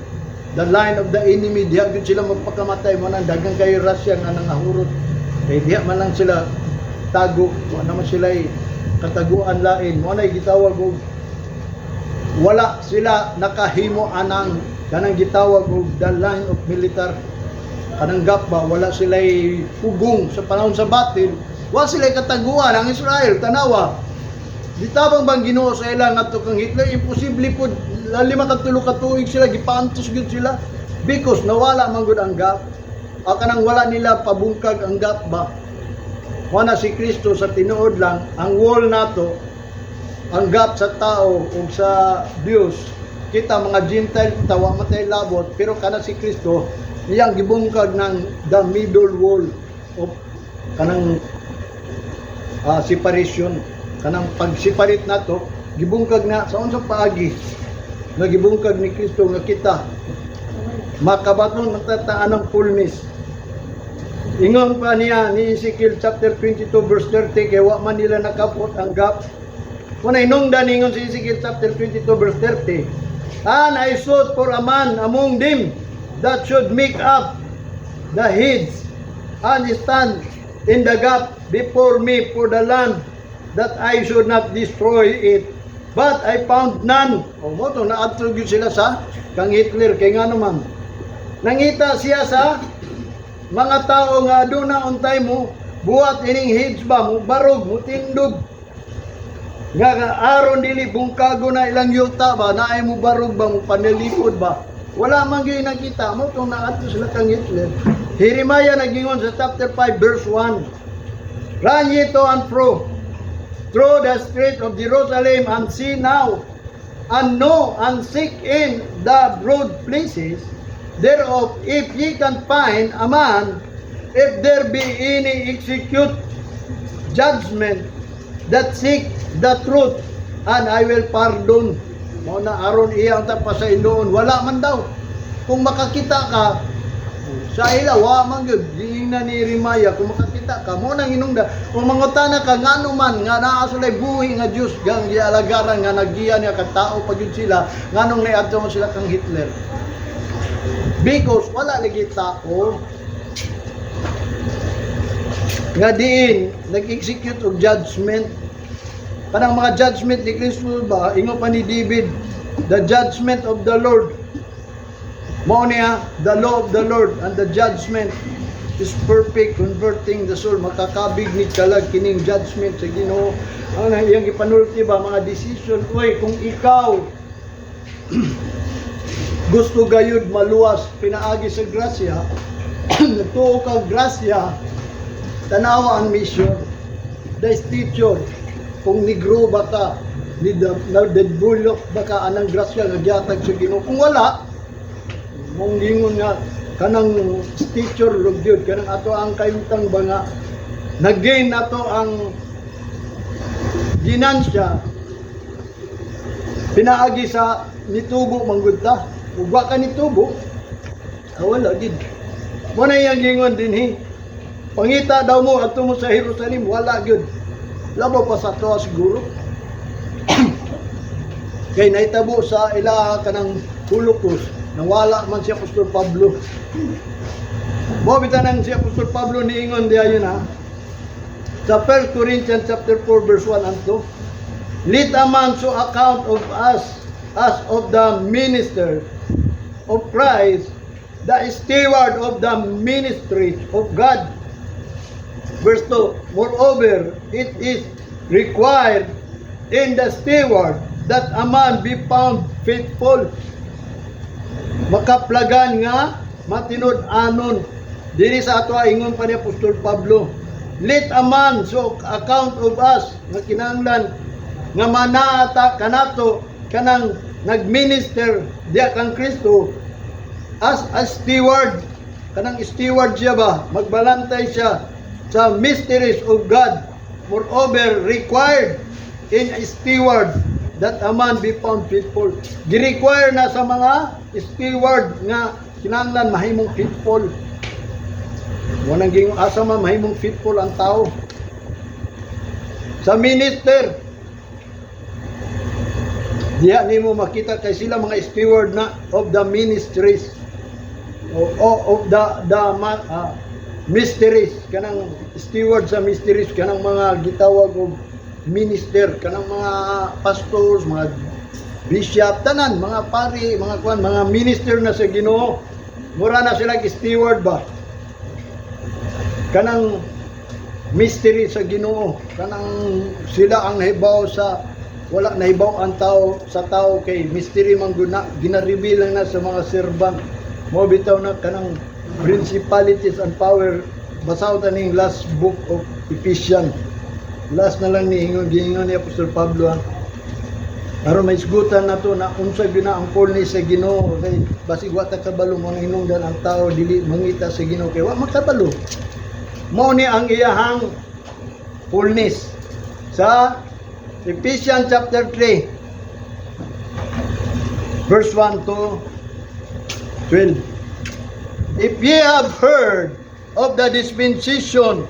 The line of the enemy, diha gyud sila magpakamatay. Mo nang daghan kayo Russia nga nangahurot kay diha man lang sila tago, wa naman sila kataguan lain. Mo na gitawag og wala sila nakahimo anang kanang gitawag og the line of military, kanang gap ba. Wala sila pugong sa panahon sa battle, wala sila kataguan. Ang Israel, tanawa, gitabang bang Ginoo sa ila ngadto kang Hitler? Imposible pud. 53 ka tuig sila gipaantos gyud sila because nawala man gud ang gap, o kanang wala nila pabungkag ang gap ba. Wala si Kristo sa tinuod lang ang wall nato, ang gap sa tao ug sa Dios. Kita mga Gentile tawa matay labot, pero kana si Kristo iyang gibungkag ng the middle wall of kanang separation, kanang pag-separate nato, gibungkag na sa unsang paagi nga gibungkag ni Kristo nga kita makabaton nagtataan ng fullness. Ingon pa niya ni Ezekiel chapter 22 verse 30, kay wa man nila nakapot ang gap. Kung inungdan, ingon si Ezekiel chapter 22 verse 30, "And I sought for a man among them that should make up the hedge and stand in the gap before me for the land, that I should not destroy it. But I found none." O mo to naadto gyud sila sa kang Hitler kay nga naman. Nangita siya sa mga tao nga aduna untay mo buhat ining hedge ba, mo barog, mo tindog nga aron dili bungkago na ilang yuta ba, naay mo barog ba, mo panalipod ba. Wala man gyud nakita mo kung naadto sila kang Hitler. Jeremiah nagingon sa chapter 5 verse 1, "Run ye to and fro through the street of Jerusalem and see now and know and seek in the broad places thereof, if ye can find a man, if there be any execute judgment, that seek the truth, and I will pardon." Mao na aron iya ang pasayloon. Wala man daw. Kung makakita ka sa ila, wa man gyud. Giingnan ni Jeremiah, kung makakita ka mo nang inungda, kung mangutana ka ngano man nga naa sila buhi nga Dios gang gialagaran nga naggiya niya kag tao pa gyud sila, nganong niadto mo sila kang Hitler? Because wala lagi tao nga diin nag-execute og judgment, kanang mga judgment ni Kristo ba. Ingon pa ni David, "The judgment of the Lord," mao niya, "the law of the Lord and the judgment." is perfect, converting the soul. Makakabig ni kalag kining judgment sa Ginoo. Ang iyang ipanulti ba mga decision, oy, kung ikaw gusto gayud maluwas pinaagi sa grasya, nagtuo ka grasya, tanawa ang mission, the teacher, kung negro ba ka, ni na-develop ba ka anang grasya nga gihatag sa Ginoo. Kung wala, mong gingon nga kanang teacher gyud, kanang ato ang kahimtang ba nga nag-gain nato ang ginansya pinaagi sa nitubo manggod ta. Ug wa ka nitubo, ah, wala gid. Mo na iyang gingon dinhi. Pangita daw mo adto mo sa Jerusalem, wala gyud. Labaw pa sa atoa siguro. Kay nahitabo sa ila kanang Holocaust, nawala man si Apostol Pablo. Mo bitaw nang si Apostol Pablo niingon diha yun ha. Sa 1 Corinthians chapter 4 verse 1 and 2. "Let a man so account of us as of the minister of Christ, the steward of the ministry of God." Verse 2, "Moreover, it is required in the steward that a man be found faithful." Makaplagan nga matinud-anon. Diri sa ato ingon pa ni Apostol Pablo, "Let a man so account of us," nga kinahanglan nga manaata kanato kanang nagminister diya kang Kristo as a steward, kanang steward siya ba, magbalantay siya sa mysteries of God. "Moreover, required in a steward that a man be found faithful." Gi-require na sa mga steward nga kinahanglan mahimong faithful. Mo nang gingon, asa man mahimong faithful ang tao? Sa minister. Diya nimo makita kay sila mga steward na of the ministries o of the mysteries, kanang steward sa mysteries, kanang mga gitawag og minister, kanang mga pastors, mga bishop, tanan mga pari, mga kuan, mga minister na sa Ginoo, mura na sila steward ba kanang mystery sa Ginoo, kanang sila ang nahibaw sa wala nahibaw ang tao sa tao kay mystery man gud na, gina-reveal lang na sa mga servant mo bitaw na kanang principalities and power. Basaw ta ning last book of Ephesians, last na lang ni ingon, giingon ni Apostol Pablo ha. Aron may isgutan na to na unsa gyud na ang fullness sa Ginoo, kay basig wa ta kabalo. Mo nang hinungdan ang tao dili mangita sa Ginoo kay wa makabalo. Mao ni ang iyahang fullness sa Ephesians chapter 3 verse 1 to 12. "If ye have heard of the dispensation